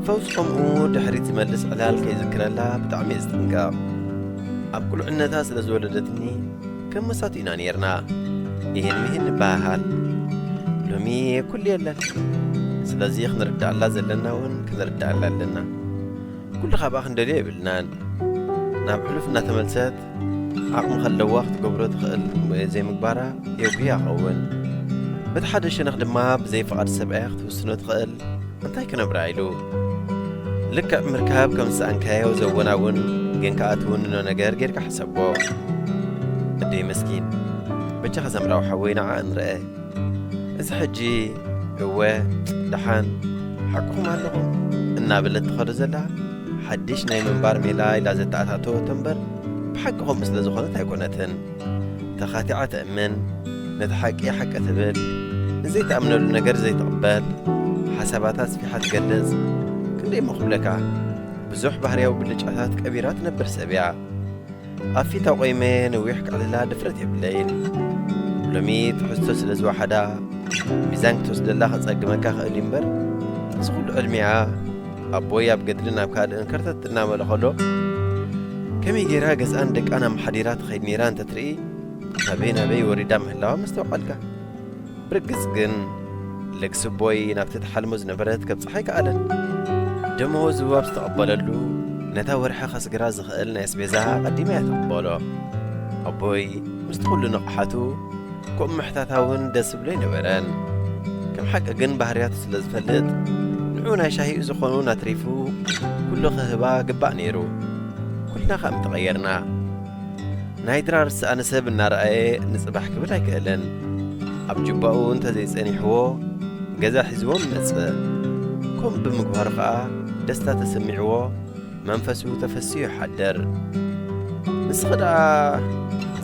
ፈውስ ከምኡ ድሕሪት ዝመልስ ዕላል ከይዝክረላ ብጣዕሚ እየ ዝጥንቀቕ። ኣብ ቁልዕነታ ስለ ዝወለደትኒ ከም መሳቱ ኢና ነይርና። ይህን ምሂን ንበሃሃል። ሎሚ ኩሉ የለን። ስለዚ ክንርዳኣላ ዘለና እውን ክንርዳኣላ ኣለና። ኩሉ ካብኣ ክንደልዮ የብልናን። ናብ ሕሉፍ እናተመልሰት ዓቕሚ ከለዋ ክትገብሮ ትኽእል ዘይምግባራ የጉያ ይኸውን። በቲ ሓደ ሸነኽ ድማ ብዘይ ፍቓድ ሰብኣያ ክትውስኖ ትኽእል። እንታይ ክነብራ ኢሉ? ልክዕ ምርካብ ከም ዝሰኣንካዮ ዘወናውን ግን ከኣ ትውንኖ ነገር ጌርካ ሕሰቦ። ኣደይ መስኪን፣ በጃኻ ሳምራዊ ሓወይ ንዓኣ ንርአ። እዚ ሕጂ እወ፣ ደሓን፣ ሓቅኹም ኣለኹም እናበለት ትኸዶ ዘላ ሓድሽ ናይ ምንባር ሜላ ኢላ ዘተኣታተወቶ እምበር፣ ብሓቂ ከምኡ ስለ ዝኾነት ኣይኮነትን። ተኻቲዓ ተእምን፣ ነቲ ሓቂ ሓቂ ትብል፣ ንዘይትኣምነሉ ነገር ዘይትቕበል፣ ሓሳባታ ኣስፊሓ ትገልጽ፣ ክንደይ እሞ ክብለካ፣ ብዙሕ ባህርያዊ ብልጫታት ቀቢራ ትነብር ሰብ እያ። ኣብ ፊታ ቆይመ ነዊሕ ከዕልላ ድፍረት የብለይን። ሎሚ ትሕዝቶ ስለ ዝወሓዳ፣ ሚዛን ክትወስደላ ከጸግመካ ክእል እዩ እምበር፣ እዚ ኩሉ ዕድሚኣ ኣቦይ ኣብ ገድልን ኣብ ካልእን ከርተት እናበለ ከሎ፣ ከመይ ገይራ ገዝኣን ደቃን ኣመሓዲራ ትኸይድ ነይራ እንተትርኢ፣ ካበይ ናበይ ወሪዳ ምህላዋ መስተውዓልካ። ብርግጽ ግን፣ ልግሲ ኣቦይ ናብቲ ትሓልሞ ዝነበረት ከብጽሓ ኣይከኣለን። ደመወዙ ኣብ ዝተቐበለሉ፣ ነታ ወርሒ ከስግራ ዝኽእል ናይ ኣስቤዛ ኣቐዲማ እያ ትቕበሎ። ኣቦይ ምስቲ ኩሉ ንቕሓቱ፣ ከምኡ ምሕታታ እውን ደስ ዝብሎ ኣይነበረን። ከም ሓቂ ግን ባህርያቱ ስለ ዝፈልጥ፣ ንዑ ናይ ሻሂኡ ዝኾኑ ኣትሪፉ ኩሉ ክህባ ግባእ ነይሩ። ኩልና ከኣ ምተቐየርና። ናይ ድራር ዝሰኣነ ሰብ እናረኣየ ንጽባሕ ክብል ኣይክእልን። ኣብ ጁባኡ እንተዘይጸኒሕዎ፣ ገዛ ሒዝዎ ይመጽእ። ከምኡ ብምግባሩ ከኣ ደስታ ተሰሚዕዎ፣ መንፈሱ ተፈስዩ ይሓድር። ንስኺ ደኣ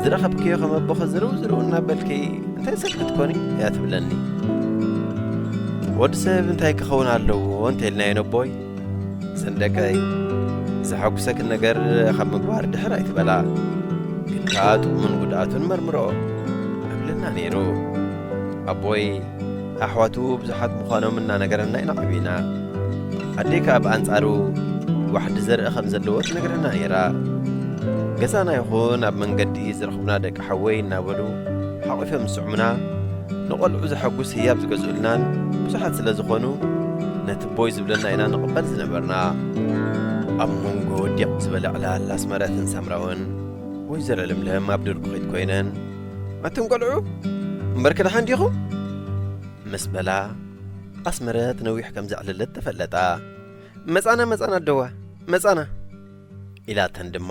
ዝረኸብክዮ ከም ኣቦኺ ዝርው ዝርው እናበልኪ እንታይ ሰብ ክትኮኒ እያ ትብለኒ። ወዲ ሰብ እንታይ ክኸውን ኣለዎ እንተኢልናዮ ነቦይ፣ ሰንደቀይ፣ ዘሐጉሰኪ ነገር ካብ ምግባር ድሕር ኣይትበላ፣ ግን ከኣ ጥቕሙን ጉድኣቱን መርምርኦ እብለና ነይሩ። ኣቦይ፣ ኣሕዋቱ ብዙሓት ምዃኖም እናነገረና ኢና ዓቢና። ኣደይ ከኣ ብኣንጻሩ ዋሕዲ ዘርኢ ከም ዘለዎ ትነግረና ነይራ። ገዛና ይኹን ኣብ መንገዲ ዝረኽቡና ደቂ ሓወይ እናበሉ ሓቒፎም ዝስዕሙና፣ ንቖልዑ ዘሐጉስ ህያብ ዝገዝኡልናን ብዙሓት ስለ ዝኾኑ፣ ነቲ ኣቦይ ዝብለና ኢና ንቕበል ዝነበርና። ኣብ መንጎ ዲቕ ዝበለ ዕላል ኣስመረትን ሳምራውን፣ ወይዘሮ ለምለም ኣብ ድርኩኺት ኮይነን፣ ኣቱም ቆልዑ፣ እምበርከ ደሓን ዲኹም? ምስ በላ፣ ኣስመረት ነዊሕ ከም ዘዕለለት ተፈለጣ። መጻና፣ መጻና ኣደዋ፣ መጻና። ኢላተን ድማ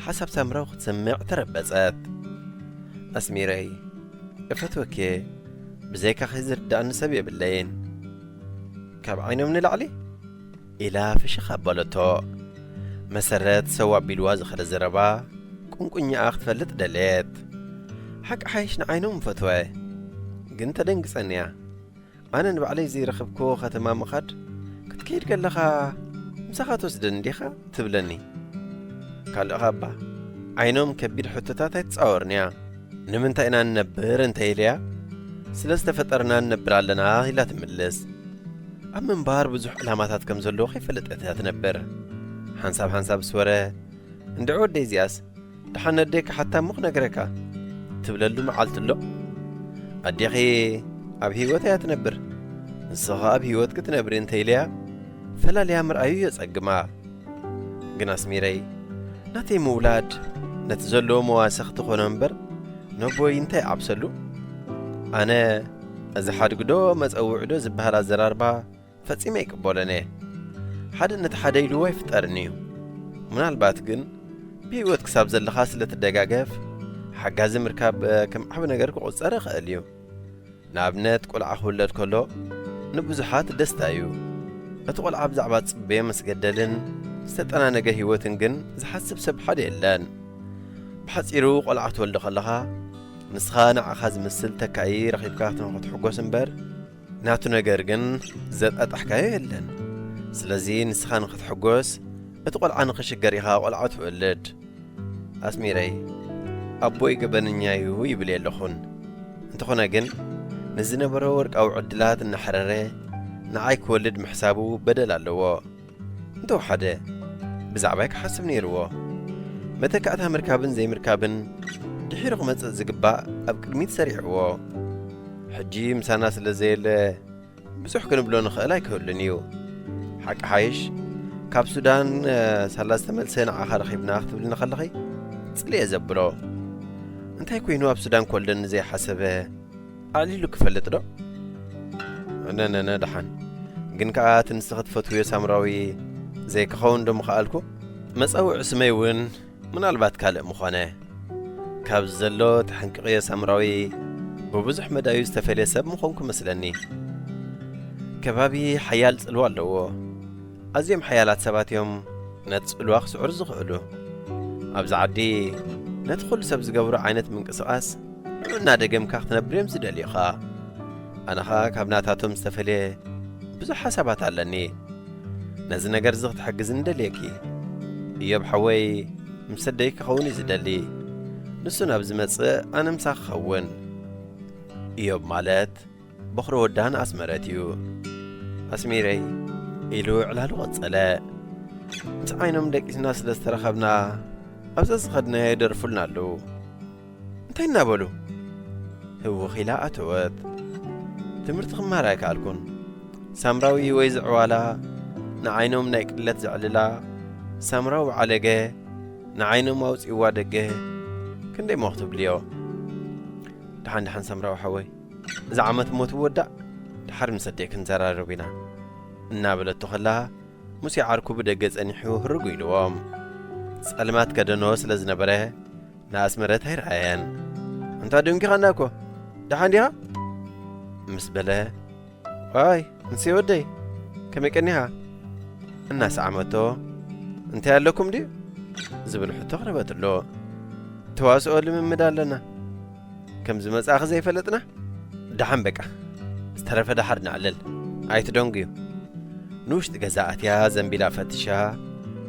ሓሳብ ሳምራዊ ክትሰምዕ ተረበጸት። ኣስሚረይ፣ እፈትወኪ፣ ብዘይካኺ ዝርድኣኒ ሰብ የብለይን። ካብ ዓይኖም ንላዕሊ? ኢላ ፍሽኽ ኣበለቶ። መሰረት ሰው ኣቢልዋ ዝኸደ ዘረባ ቁንቁኛኣ ክትፈልጥ ደለየት። ሓቂ ሓይሽ ንዓይኖም ፈትወ፣ ግን ተደንግጸንያ። ኣነ ንባዕለይ ዘይረኸብክዎ ከተማ ምኻድ፣ ክትከይድ ከለኻ ምሳኻ ትወስደኒ ዲኻ ትብለኒ። ካልእኻ እባ ዓይኖም ከቢድ ሕቶታት ኣይትጻወርንያ። ንምንታይ ኢና ንነብር እንተ ኢለያ፣ ስለ ዝተፈጠርና ንነብር ኣለና ኢላ ትምልስ። ኣብ ምንባር ብዙሕ ዕላማታት ከም ዘለዎ ከይፈለጠት እያ ትነብር። ሓንሳብ ሓንሳብ ዝወረ፣ "እንድዒ ወደይ እዚኣስ፣ ደሓን ነደይ ክሓታ እሞ ክነግረካ" ትብለሉ መዓልቲ ኣሎ። ኣዴኺ ኣብ ህይወት እያ ትነብር፣ ንስኻ ኣብ ህይወት ክትነብሪ እንተ ኢለያ፣ ፈላልያ ምርኣዩ የጸግማ። ግን ኣስሚረይ፣ ናተይ ምውላድ ነቲ ዘለዎ መዋሰኽቲ ኮነ እምበር፣ ነቦይ እንታይ ይዓብሰሉ? ኣነ እዚ ሓድግዶ መጸውዕዶ ዝበሃል ኣዘራርባ ፈጺመ ኣይቅበሎን እየ። ሓደ ነቲ ሓደ ኢልዎ ኣይፍጠርን እዩ። ምናልባት ግን ብህይወት ክሳብ ዘለኻ ስለ ትደጋገፍ፣ ሓጋዚ ምርካብ፣ እ፣ ከም ዓቢ ነገር ክቑጸር ይኽእል እዩ። ንኣብነት፣ ቆልዓ ክውለድ ከሎ ንብዙሓት ደስታ እዩ። እቲ ቆልዓ ብዛዕባ ዝጽበዮ መስገደልን ዝተጠናነገ ህይወትን ግን ዝሓስብ ሰብ ሓደ የለን። ብሓጺሩ፣ ቆልዓ ክትወልድ ከለኻ፣ ንስኻ ንዓኻ ዝመስል ተካኢ ረኺብካ ንኽትሕጎስ እምበር፣ ናቱ ነገር ግን ዘጣጣሕካዮ የለን። ስለዚ፣ ንስኻ ንኽትሕጎስ፣ እቲ ቆልዓ ንኽሽገር ኢኻ ቆልዓ ትወልድ። ኣስሚረይ፣ ኣቦይ ገበነኛ እዩ ይብል የለኹን። እንተኾነ ግን፣ ንዝነበሮ ወርቃዊ ዕድላት እናሕረረ ንዓይ ክወልድ ምሕሳቡ በደል ኣለዎ። እንተወሓደ፣ ብዛዕባይ ክሓስብ ነይርዎ። መተካእታ ምርካብን ዘይምርካብን ድሒሩ ክመጽእ ዝግባእ ኣብ ቅድሚት ሰሪዕዎ። ሕጂ ምሳና ስለ ዘየለ፣ ብዙሕ ክንብሎ ንኽእል ኣይክህሉን እዩ። ሓቂ ሓይሽ፣ ካብ ሱዳን፣ እ፣ ሳላ ዝተመልሰ ንዓኻ ረኺብና ክትብልኒ ከለኺ፣ ጽልእ እየ ዘብሎ። እንታይ ኮይኑ ኣብ ሱዳን ክወልደኒ ዘይሓሰበ? ኣዕሊሉ ክፈልጥ ዶ? ነነነ፣ ደሓን። ግን ከኣ እቲ ንስኺ ትፈትውዮ ሳምራዊ ዘይክኸውን ዶ ምኸኣልኩ? መጸውዒ ስመይ እውን ምናልባት ካልእ ምኾነ። ካብዚ ዘሎ ተሐንቅቕዮ ሳምራዊ ብብዙሕ መዳዩ ዝተፈልየ ሰብ ምኾንኩ መስለኒ። ከባቢ ሓያል ጽልዋ ኣለዎ። ኣዝዮም ሓያላት ሰባት እዮም ነቲ ጽልዋ ክስዕሩ ዝኽእሉ። ኣብዚ ዓዲ ነቲ ኩሉ ሰብ ዝገብሮ ዓይነት ምንቅስቓስ ንዑ እናደገምካ ክትነብር እዮም ዝደልዩኻ። ኣነ ኸኣ ካብ ናታቶም ዝተፈልየ ብዙሕ ሓሳባት ኣለኒ። ነዚ ነገር እዚ ክትሕግዝኒ ደልየኪ። እዮብ ሓወይ ምስ ኣደይ ክኸውን እዩ ዝደሊ። ንሱ ናብ ዝመጽእ ኣነ ምሳኺ ክኸውን። እዮብ ማለት በኹሪ ወዳን ኣስመረት እዩ። ኣስሚረይ፣ ኢሉ ዕላሉ ቀጸለ። ምስ ዓይኖም ደቂስና ስለ ዝተረኸብና፣ ኣብዛ ዝኸድናዮ ይደርፉልና ኣለዉ። እንታይ እናበሉ? ህውኽ ኢላ ኣተወት። ትምህርቲ ክመሃር ኣይከኣልኩን። ሳምራዊ ወይ ዝዕዋላ ንዓይኖም ናይ ቅለት ዘዕልላ፣ ሳምራዊ ዓለገ ንዓይኖም ኣውጺእዋ ደገ፣ ክንደይ እሞ ክትብልዮ? ደሓን ደሓን ሳምራዊ ሓወይ፣ እዚ ዓመት እሞ ትወዳእ፣ ደሓር ምስ ኣደይ ክንዘራረብ ኢና፣ እናበለቶ ከላ፣ ሙሴ ዓርኩ ብደገ ጸኒሑ ህርጉ ኢልዎም። ጸልማት ከደኖ ስለ ዝነበረ፣ ንኣስመረት ኣይረኣየን። "ኣንታ ደንጊኻና እኮ፣ ደሓን ዲኻ?" ምስ በለ፣ "ዋይ፣ እንሴ ወደይ፣ ከመይ ቀኒኻ?" እናሰዓመቶ፣ "እንታይ ኣለኩም ድዩ?" ዝብል ሕቶ ኣቕረበትሉ። "ተዋስኦ ልምምድ ኣለና። ከም ዝመጻእኺ ዘይፈለጥና? ደሓን በቃ፣ ዝተረፈ ደሓር ነዕልል፣ ኣይትደንጉዩ።" ንውሽጢ ገዛ ኣትያ ዘንቢላ ፈትሻ፣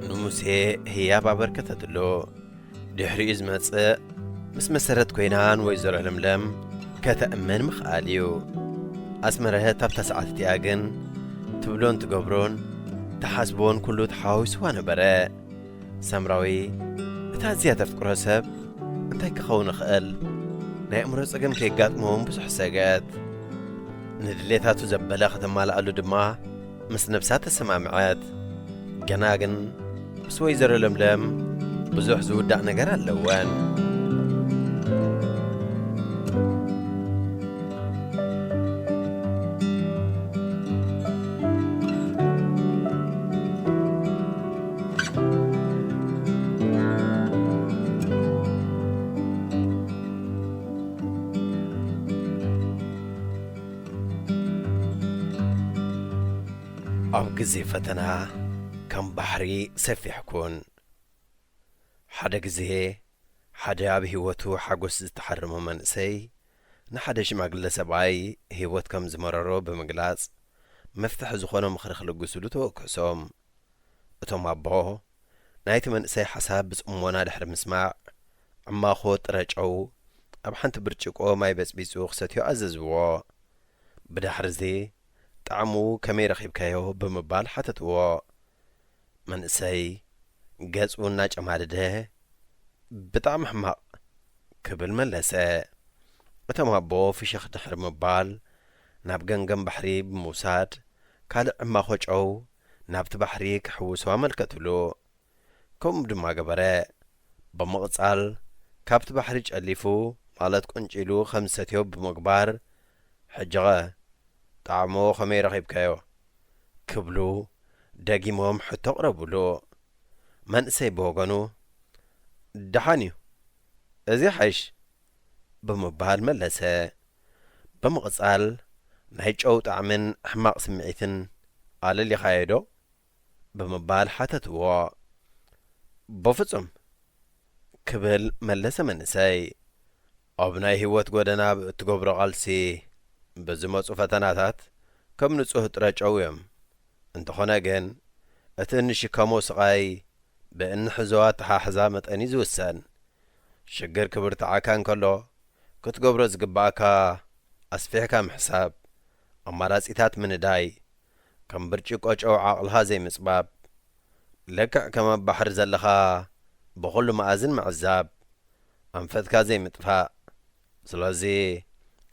ንሙሴ ህያብ ኣበርከተትሉ። ድሕሪኡ ዝመጽእ፣ ምስ መሰረት ኮይና ንወይዘሮ ለምለም ከተእምን ምኽኣል እዩ። ኣስመረት ኣብታ ሰዓት እቲኣ ግን ትብሎን ትገብሮን ትሓስቦን ኩሉ ተሓዋዊስዋ ነበረ። ሳምራዊ፣ እታ ኣዝያ ተፍቅሮ ሰብ እንታይ ክኸውን ይኽእል? ናይ ኣእምሮ ጸገም ከየጋጥሞ እውን ብዙሕ ሰግኣት። ንድሌታቱ ዘበለ ከተማልኣሉ ድማ ምስ ነብሳ ተሰማምዐት። ገና ግን ምስ ወይዘሮ ለምለም ብዙሕ ዝውዳእ ነገር ኣለወን። ኣብ ግዜ ፈተና ከም ባሕሪ ሰፊሕ ኩን። ሓደ ግዜ ሓደ ኣብ ህይወቱ ሓጎስ ዝተሓረሞ መንእሰይ ንሓደ ሽማግለ ሰብኣይ ህይወት ከም ዝመረሮ ብምግላጽ፣ መፍትሒ ዝኾኖ ምኽሪ ክልግሱሉ ተወከሶም። እቶም ኣቦ ናይቲ መንእሰይ ሓሳብ ብጽሞና ድሕሪ ምስማዕ፣ ዕማኾ ጥረ ጨው ኣብ ሓንቲ ብርጭቆ ማይ በጽቢጹ ክሰትዮ ኣዘዝዎ። ብድሕርዚ፣ "ጣዕሙ ከመይ ረኺብካዮ?" ብምባል ሓተትዎ። መንእሰይ ገጹ እናጨማደደ፣ "ብጣዕሚ ሕማቕ" ክብል መለሰ። እቶም ኣቦ ፍሽኽ ድሕሪ ምባል፣ ናብ ገምገም ባሕሪ ብምውሳድ፣ ካልእ ዕማኾ ጨው ናብቲ ባሕሪ ክሕውሶ ኣመልከትሉ። ከምኡ ድማ ገበረ። ብምቕጻል፣ ካብቲ ባሕሪ ጨሊፉ፣ ማለት ቆንጪሉ ከም ዝሰትዮ ብምግባር፣ "ሕጂኸ ጣዕሙ ከመይ ረኺብካዮ?" ክብሉ ደጊሞም ሕቶ ኣቕረቡሉ። መንእሰይ ብወገኑ፣ "ደሓን እዩ፣ እዚ ሓይሽ" ብምባል መለሰ። ብምቕጻል፣ ናይ ጨው ጣዕምን ሕማቕ ስምዒትን ኣለሊኻዮ ዶ? ብምባል ሓተትዎ። በፍጹም፣ ክብል መለሰ መንእሰይ። ኣብ ናይ ህይወት ጎደና ብእትገብሮ ቃልሲ ብዝመጹ ፈተናታት ከም ንጹህ ጥረ ጨው እዮም። እንተኾነ ግን፣ እቲ እንሽከሞ ስቓይ ብእንሕዞ ኣተሓሕዛ መጠን እዩ ዝውሰን። ሽግር ክብርትዓካ እንከሎ፣ ክትገብሮ ዝግብኣካ ኣስፊሕካ ምሕሳብ፣ ኣማራጺታት ምንዳይ፣ ከም ብርጭቆ ጨው ዓቕልኻ ዘይምጽባብ፣ ልክዕ ከም ኣብ ባሕሪ ዘለኻ ብኹሉ መኣዝን ምዕዛብ፣ ኣንፈትካ ዘይምጥፋእ። ስለዚ፣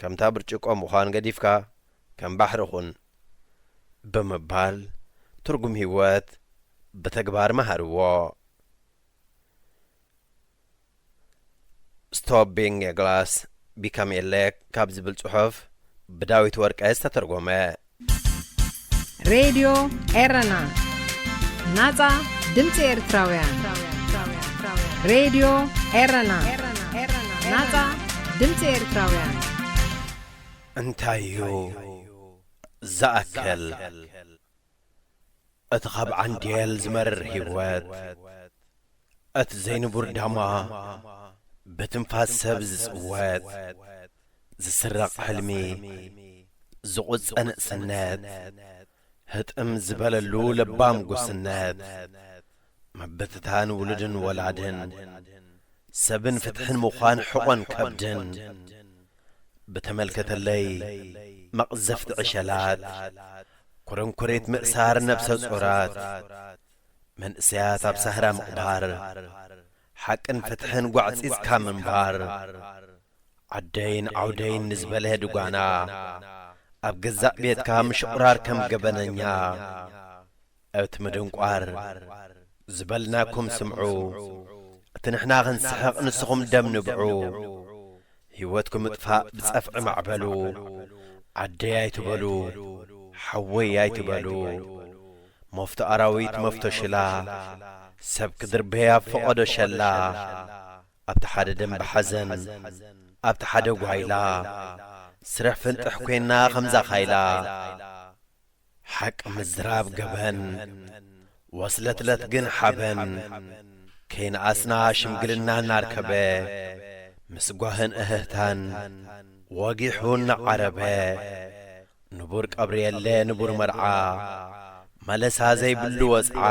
ከምታ ብርጭቆ ምዃን ገዲፍካ፣ ከም ባሕሪ ኹን፣ ብምባል ትርጉም ህይወት ብተግባር መሃርዎ። Stop Being a Glass, Become a Lake ካብ ዝብል ጽሑፍ ብዳዊት ወርቀ ዝተተርጎመ። ሬድዮ ኤረና፣ ናጻ ድምጺ ኤርትራውያን። ሬድዮ ኤረና፣ ናጻ ድምጺ ኤርትራውያን። እንታይ እዩ ዝኣክል? እቲ ካብ ዓንዴል ዝመርር ህይወት፣ እቲ ዘይንቡር ዳማ፣ ብትንፋስ ሰብ ዝጽወት፣ ዝስረቕ ሕልሚ፣ ዝቑጸ ንእስነት፣ ህጥም ዝበለሉ ለባም ጉስነት፣ ምብትታን ውሉድን ወላድን፣ ሰብን ፍትሕን ምዃን ሕቖን ከብድን፣ ብተመልከተለይ መቕዘፍቲ ዕሸላት፣ ኩርንኩሪት ምእሳር ነብሰ ጾራት፣ መንእሰያት ኣብ ሳህራ ምቕባር፣ ሓቅን ፍትሕን ጓዕጺጽካ ምንባር፣ ዓደይን ዓውደይን ንዝበለ ድጓና፣ ኣብ ገዛእ ቤትካ ምሽቑራር ከም ገበነኛ፣ እቲ ምድንቋር፣ ዝበልናኩም ስምዑ፣ እቲ ንሕና ክንስሕቕ ንስኹም ደም ንብዑ፣ ህይወትኩም ምጥፋእ ብጸፍዒ ማዕበሉ፣ ዓደይ ኣይትበሉ፣ ሓወይ ኣይትበሉ፣ መፍቶ ኣራዊት መፍቶ ሽላ፣ ሰብ ክድርበይ ኣብ ፈቐዶ ሸላ፣ ኣብቲ ሓደ ደንበ ሓዘን፣ ኣብቲ ሓደ ጓይላ፣ ስርሕ ፍንጥሕ ኮይና ከምዛ ካይላ። ሓቂ ምዝራብ ገበን፣ ወስለትለት ግን ሓበን። ከይነኣስና ሽምግልና እናርከበ፣ ምስ ጓህን እህህታን ወጊሑ እናዓረበ። ንቡር ቀብሪ የለ ንቡር መርዓ፣ መለሳ ዘይብሉ ወጽዓ።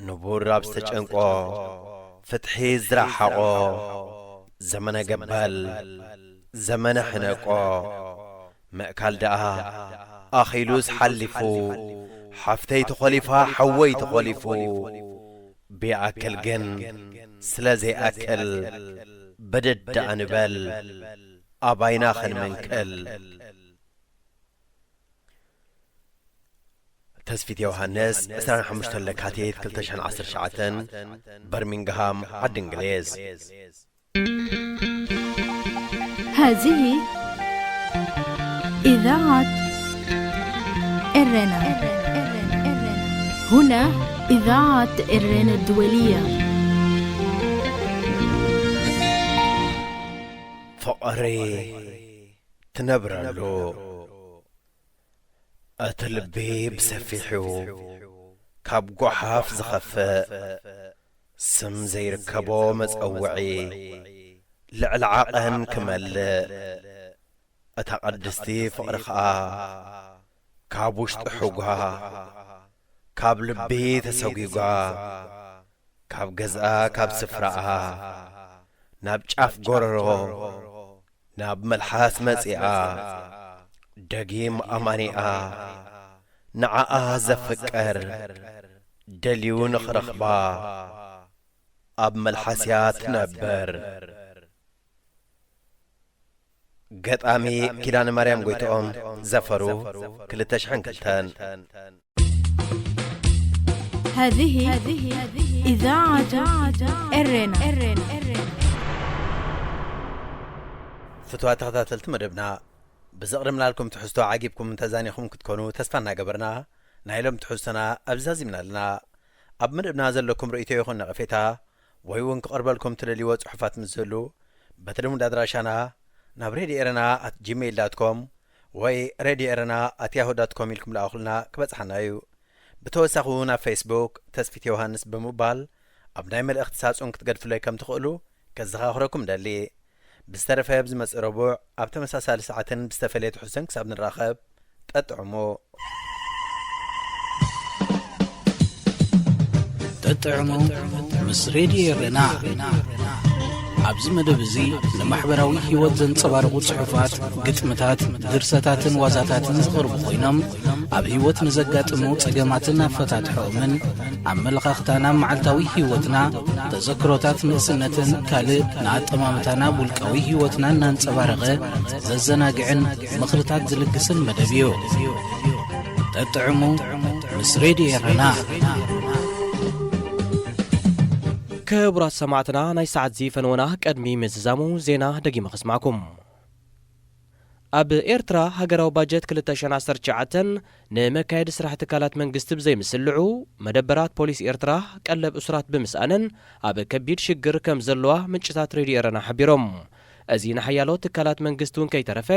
ንቡር ኣብ ዝተጨንቆ፣ ፍትሒ ዝረሓቖ፣ ዘመነ ገበል፣ ዘመነ ሕነቆ። ምእካል ደኣ ኣኺሉስ ሓሊፉ፣ ሓፍተይ ተኾሊፋ፣ ሓወይ ተኾሊፉ። ብይኣክል ግን ስለ ዘይኣክል፣ በደድ ደኣ ንበል፣ ኣባይና ኸንመንክል። ተስፊት ዮሃንስ፣ ዕስራን ሓሙሽተን ለካቲት ክልተ ሽሕን ዓሰርተ ትሽዓተን፣ በርሚንግሃም፣ ዓዲ እንግሊዝ። هذه إذاعة إرنا. هنا إذاعة إرنا الدولية. ፍቕሪ ትነብረሉ። እቲ ልቢ ብሰፊሑ ካብ ጓሓፍ ዝኸፍእ፣ ስም ዘይርከቦ መጸውዒ፣ ልዕሊ ዓቐን ክመልእ፣ እታ ቅድስቲ ፍቕሪ ኸኣ ካብ ውሽጢ ሕጓ፣ ካብ ልቢ ተሰጒጓ፣ ካብ ገዝኣ፣ ካብ ስፍራኣ፣ ናብ ጫፍ ጎረሮ፣ ናብ መልሓስ መጺኣ፣ ደጊም ኣማኒኣ፣ ንዓኣ ዘፍቅር፣ ደልዩ ንኽረኽባ፣ ኣብ መልሓስያ ትነብር። ገጣሚ ኪዳነ ማርያም ጎይትኦም፣ ዘፈሩ፣ ክልተ ሽሕን ክልተን። هذه إذاعة إرنا. ፍቱዋት ተኸታተልቲ መደብና፣ ብዘቕረብናልኩም ትሕዝቶ ዓጊብኩምን ተዛኒኹምን ክትኮኑ ተስፋ እናገበርና፣ ናይ ሎም ትሕዝቶና ኣብዚ ዛዚምና ኣለና። ኣብ መደብና ዘለኩም ርእይቶ ይኹን ነቐፌታ፣ ወይ እውን ክቐርበልኩም ትደልይዎ ጽሑፋት ምስ ዝህሉ፣ በቲ ልሙድ ኣድራሻና፣ ናብ ሬድዮ ኤረና ኣት ጂሜይል ዳት ኮም ወይ ሬድዮ ኤረና ኣት ያሁ ዳት ኮም ኢልኩም ለኣኹልና፣ ክበጽሓና እዩ። ብተወሳኺ እውን ኣብ ፌስቡክ ተስፊት ዮሃንስ ብምባል ኣብ ናይ መልእኽቲ ሳጹን ክትገድፍለይ ከም ትኽእሉ ከዘኻኽረኩም ደሊ። ብዝተረፈ ኣብ ዝመጽእ ረቡዕ ኣብ ተመሳሳሊ ሰዓትን ብዝተፈለየ ትሕዝቶን ክሳብ ንራኸብ፣ ጠጥዕሙ። ጠጥዕሙ ምስ ሬድዮ ኤረና። ኣብዚ መደብ እዚ ንማሕበራዊ ህይወት ዘንጸባርቑ ጽሑፋት፣ ግጥምታት፣ ድርሰታትን ዋዛታትን ዝቐርቡ ኮይኖም፣ ኣብ ህይወት ንዘጋጥሙ ጸገማትን ኣፈታትሖኦምን፣ ኣመለኻኽታና፣ መዓልታዊ ህይወትና፣ ተዘክሮታት ንእስነትን ካልእ ንኣጠማምታና ኣብ ውልቃዊ ህይወትና እናንጸባረቐ ዘዘናግዕን ምኽርታት ዝልግስን መደብ እዩ። ጠጥዕሙ ምስ ሬድዮ ኤረና። ክቡራት ሰማዕትና፣ ናይ ሰዓት እዚ ፈነወና ቅድሚ ምዝዛሙ ዜና ደጊመ ከስማዕኩም። ኣብ ኤርትራ ሃገራዊ ባጀት ክልተ ሽሕን ዓሰርተ ትሽዓተን ንመካየዲ ስራሕ ትካላት መንግስቲ ብዘይምስልዑ፣ መደበራት ፖሊስ ኤርትራ ቀለብ እሱራት ብምስኣነን ኣብ ከቢድ ሽግር ከም ዘለዋ ምንጭታት ሬድዮ ኤረና ሓቢሮም። እዚ ንሓያሎ ትካላት መንግስቲ እውን ከይተረፈ፣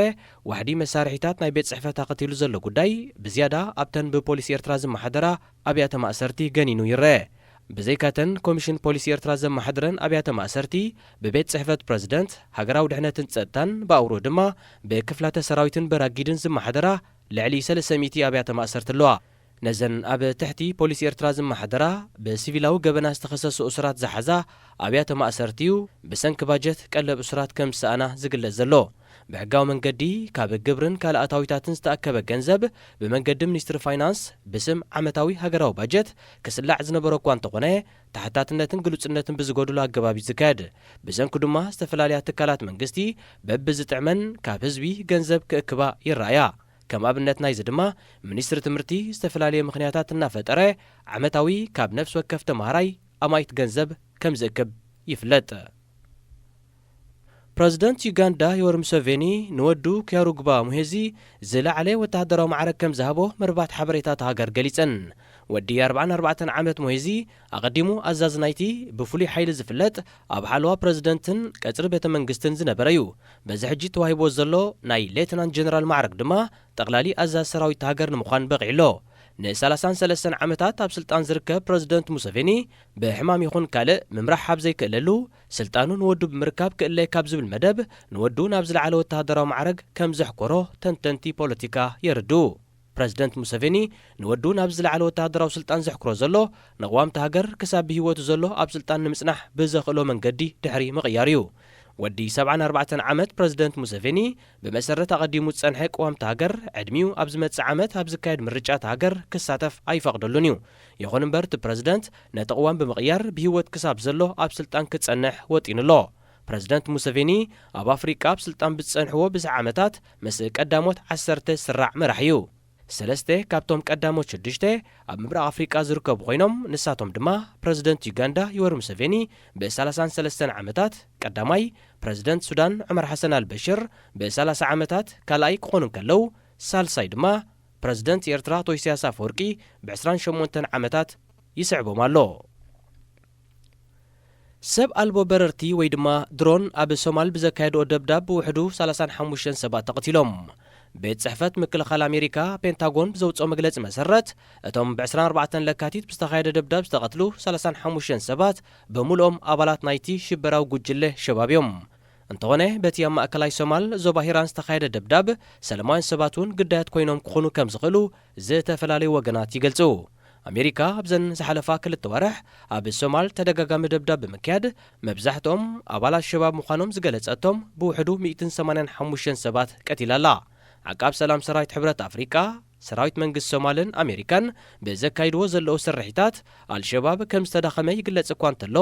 ዋሕዲ መሳርሒታት ናይ ቤት ጽሕፈት ኣኸቲሉ ዘሎ ጉዳይ ብዝያዳ ኣብተን ብፖሊስ ኤርትራ ዝመሓደራ ኣብያተ ማእሰርቲ ገኒኑ ይረአ። ብዘይካተን ኮሚሽን ፖሊስ ኤርትራ ዘመሓድረን ኣብያተ ማእሰርቲ፣ ብቤት ጽሕፈት ፕረዚደንት፣ ሃገራዊ ድሕነትን ጸጥታን፣ ብኣውርኡ ድማ ብክፍላተ ሰራዊትን በራጊድን ዝመሓደራ ልዕሊ ሰለስተ ሚእቲ ኣብያተ ማእሰርቲ ኣለዋ። ነዘን ኣብ ትሕቲ ፖሊስ ኤርትራ ዝመሓደራ ብሲቪላዊ ገበናት ዝተኸሰሱ እሱራት ዝሓዛ ኣብያተ ማእሰርቲ እዩ ብሰንኪ ባጀት ቀለብ እሱራት ከም ዝሰኣና ዝግለጽ ዘሎ። ብሕጋዊ መንገዲ ካብ ግብርን ካልእ ኣታዊታትን ዝተኣከበ ገንዘብ ብመንገዲ ሚኒስትሪ ፋይናንስ ብስም ዓመታዊ ሃገራዊ ባጀት ክስላዕ ዝነበሮ እኳ እንተኾነ፣ ተሓታትነትን ግሉጽነትን ብዝጎድሎ ኣገባብ እዩ ዝካየድ። ብሰንኩ ድማ ዝተፈላለያ ትካላት መንግስቲ በብዝጥዕመን ካብ ህዝቢ ገንዘብ ክእክባ ይረኣያ። ከም ኣብነት ናይዚ ድማ ሚኒስትሪ ትምህርቲ ዝተፈላለየ ምኽንያታት እናፈጠረ ዓመታዊ ካብ ነፍሲ ወከፍ ተመሃራይ ኣማኢት ገንዘብ ከም ዝእክብ ይፍለጥ። ፕረዚደንት ዩጋንዳ ዮወሪ ሙሰቬኒ ንወዱ ኪያሩግባ ሙሄዚ ዝለዓለ ወተሃደራዊ ማዕረግ ከም ዝሃቦ መርባት ሓበሬታ እታ ሃገር ገሊጸን። ወዲ ኣርብዓን ኣርባዕተን ዓመት ሙሄዚ ኣቐዲሙ ኣዛዚ ናይቲ ብፍሉይ ሓይሊ ዝፍለጥ ኣብ ሓለዋ ፕረዚደንትን ቀጽሪ ቤተ መንግስትን ዝነበረ እዩ። በዚ ሕጂ ተዋሂብዎ ዘሎ ናይ ሌተናንት ጀነራል ማዕረግ ድማ ጠቕላሊ ኣዛዚ ሰራዊት እታ ሃገር ንምዃን በቒዑ ኣሎ። ንሰላሳን ሰለስተን ዓመታት ኣብ ስልጣን ዝርከብ ፕረዚደንት ሙሰቬኒ ብሕማም ይኹን ካልእ ምምራሕ ኣብ ዘይክእለሉ፣ ስልጣኑ ንወዱ ብምርካብ ክእለ ካብ ዝብል መደብ ንወዱ ናብ ዝለዓለ ወተሃደራዊ ማዕረግ ከም ዘሕኮሮ ተንተንቲ ፖለቲካ የርድኡ። ፕረዚደንት ሙሰቬኒ ንወዱ ናብ ዝለዓለ ወተሃደራዊ ስልጣን ዘሕክሮ ዘሎ ንቕዋምቲ ሃገር ክሳብ ብህይወቱ ዘሎ ኣብ ስልጣን ንምጽናሕ ብዘኽእሎ መንገዲ ድሕሪ ምቕያር እዩ። ወዲ ሰብዓን ኣርባዕተን ዓመት ፕረዚደንት ሙሰቬኒ ብመሰረት ኣቐዲሙ ዝጸንሐ ቅዋምቲ ሃገር ዕድሚኡ ኣብ ዝመጽእ ዓመት ኣብ ዝካየድ ምርጫ እታ ሃገር ክሳተፍ ኣይፈቕደሉን እዩ። ይኹን እምበር እቲ ፕረዚደንት ነቲ ቅዋም ብምቕያር ብህይወት ክሳብ ዘሎ ኣብ ስልጣን ክጸንሕ ወጢኑ ኣሎ። ፕረዚደንት ሙሰቬኒ ኣብ ኣፍሪቃ ኣብ ስልጣን ብዝጸንሕዎ ብዝሒ ዓመታት ምስ ቀዳሞት ዓሰርተ ዝስራዕ መራሒ እዩ። ሰለስተ ካብቶም ቀዳሞት ሽዱሽተ ኣብ ምብራቕ ኣፍሪቃ ዝርከቡ ኮይኖም፣ ንሳቶም ድማ ፕረዚደንት ዩጋንዳ ዮወሪ ሙሰቬኒ ብ ሰላሳን ሰለስተን ዓመታት ቀዳማይ፣ ፕረዚደንት ሱዳን ዑመር ሓሰን ኣልበሽር ብ ሰላሳ ዓመታት ካልኣይ ክኾኑ እንከለዉ፣ ሳልሳይ ድማ ፕረዚደንት ኤርትራ ኣቶ ኢሳያስ ኣፈወርቂ ብ ዕስራን ሸሞንተን ዓመታት ይስዕቦም ኣሎ። ሰብ ኣልቦ በረርቲ ወይ ድማ ድሮን ኣብ ሶማል ብዘካየድኦ ደብዳብ ብውሕዱ ሰላሳን ሓሙሽተን ሰባት ተቐቲሎም። ቤት ጽሕፈት ምክልኻል ኣሜሪካ ፔንታጎን ብዘውጽኦ መግለጺ መሰረት፣ እቶም ብ ዕስራን ኣርባዕተን ለካቲት ብዝተኻየደ ደብዳብ ዝተቐትሉ ሰላሳን ሓሙሽተን ሰባት ብምልኦም ኣባላት ናይቲ ሽበራዊ ጉጅለ ሸባብ እዮም። እንተኾነ በቲ ኣብ ማእከላይ ሶማል ዞባ ሂራን ዝተኻየደ ደብዳብ ሰላማውያን ሰባት እውን ግዳያት ኮይኖም ክኾኑ ከም ዝኽእሉ ዝተፈላለዩ ወገናት ይገልጹ። ኣሜሪካ ኣብዘን ዝሓለፋ ክልተ ዋርሕ ኣብ ሶማል ተደጋጋሚ ደብዳብ ብምክያድ መብዛሕትኦም ኣባላት ሸባብ ምዃኖም ዝገለጸቶም ብውሕዱ ሚእትን ሰማንያን ሓሙሽተን ሰባት ቀቲላ ኣላ። ዓቃብ ሰላም ሰራዊት ሕብረት ኣፍሪቃ፣ ሰራዊት መንግስቲ ሶማልን ኣሜሪካን ብዘካይድዎ ዘለዉ ስርሒታት ኣልሸባብ ከም ዝተዳኸመ ይግለጽ እኳ እንተሎ፣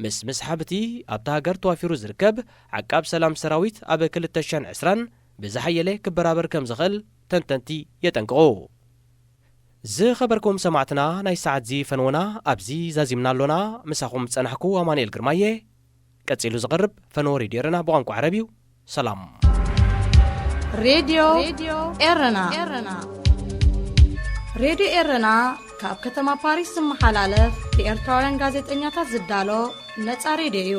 ምስ ምስሓብቲ ኣብታ ሃገር ተዋፊሩ ዝርከብ ዓቃብ ሰላም ሰራዊት ኣብ ክልተ ሽሕን ዕስራን ብዝሓየለ ክበራበር ከም ዝኽእል ተንተንቲ የጠንቅቑ። ዝኸበርኩም ሰማዕትና፣ ናይ ሰዓት እዚ ፈንወና ኣብዚ ዛዚምና ኣሎና። ምሳኹም ዝጸናሕኩ ኣማኑኤል ግርማየ። ቀጺሉ ዝቐርብ ፈነወ ሬድዮ ኤረና ብቋንቋ ዓረብ እዩ። ሰላም። ሬድዮ ኤረና። ሬድዮ ኤረና ካብ ከተማ ፓሪስ ዝመሓላለፍ ብኤርትራውያን ጋዜጠኛታት ዝዳሎ ነጻ ሬድዮ እዩ።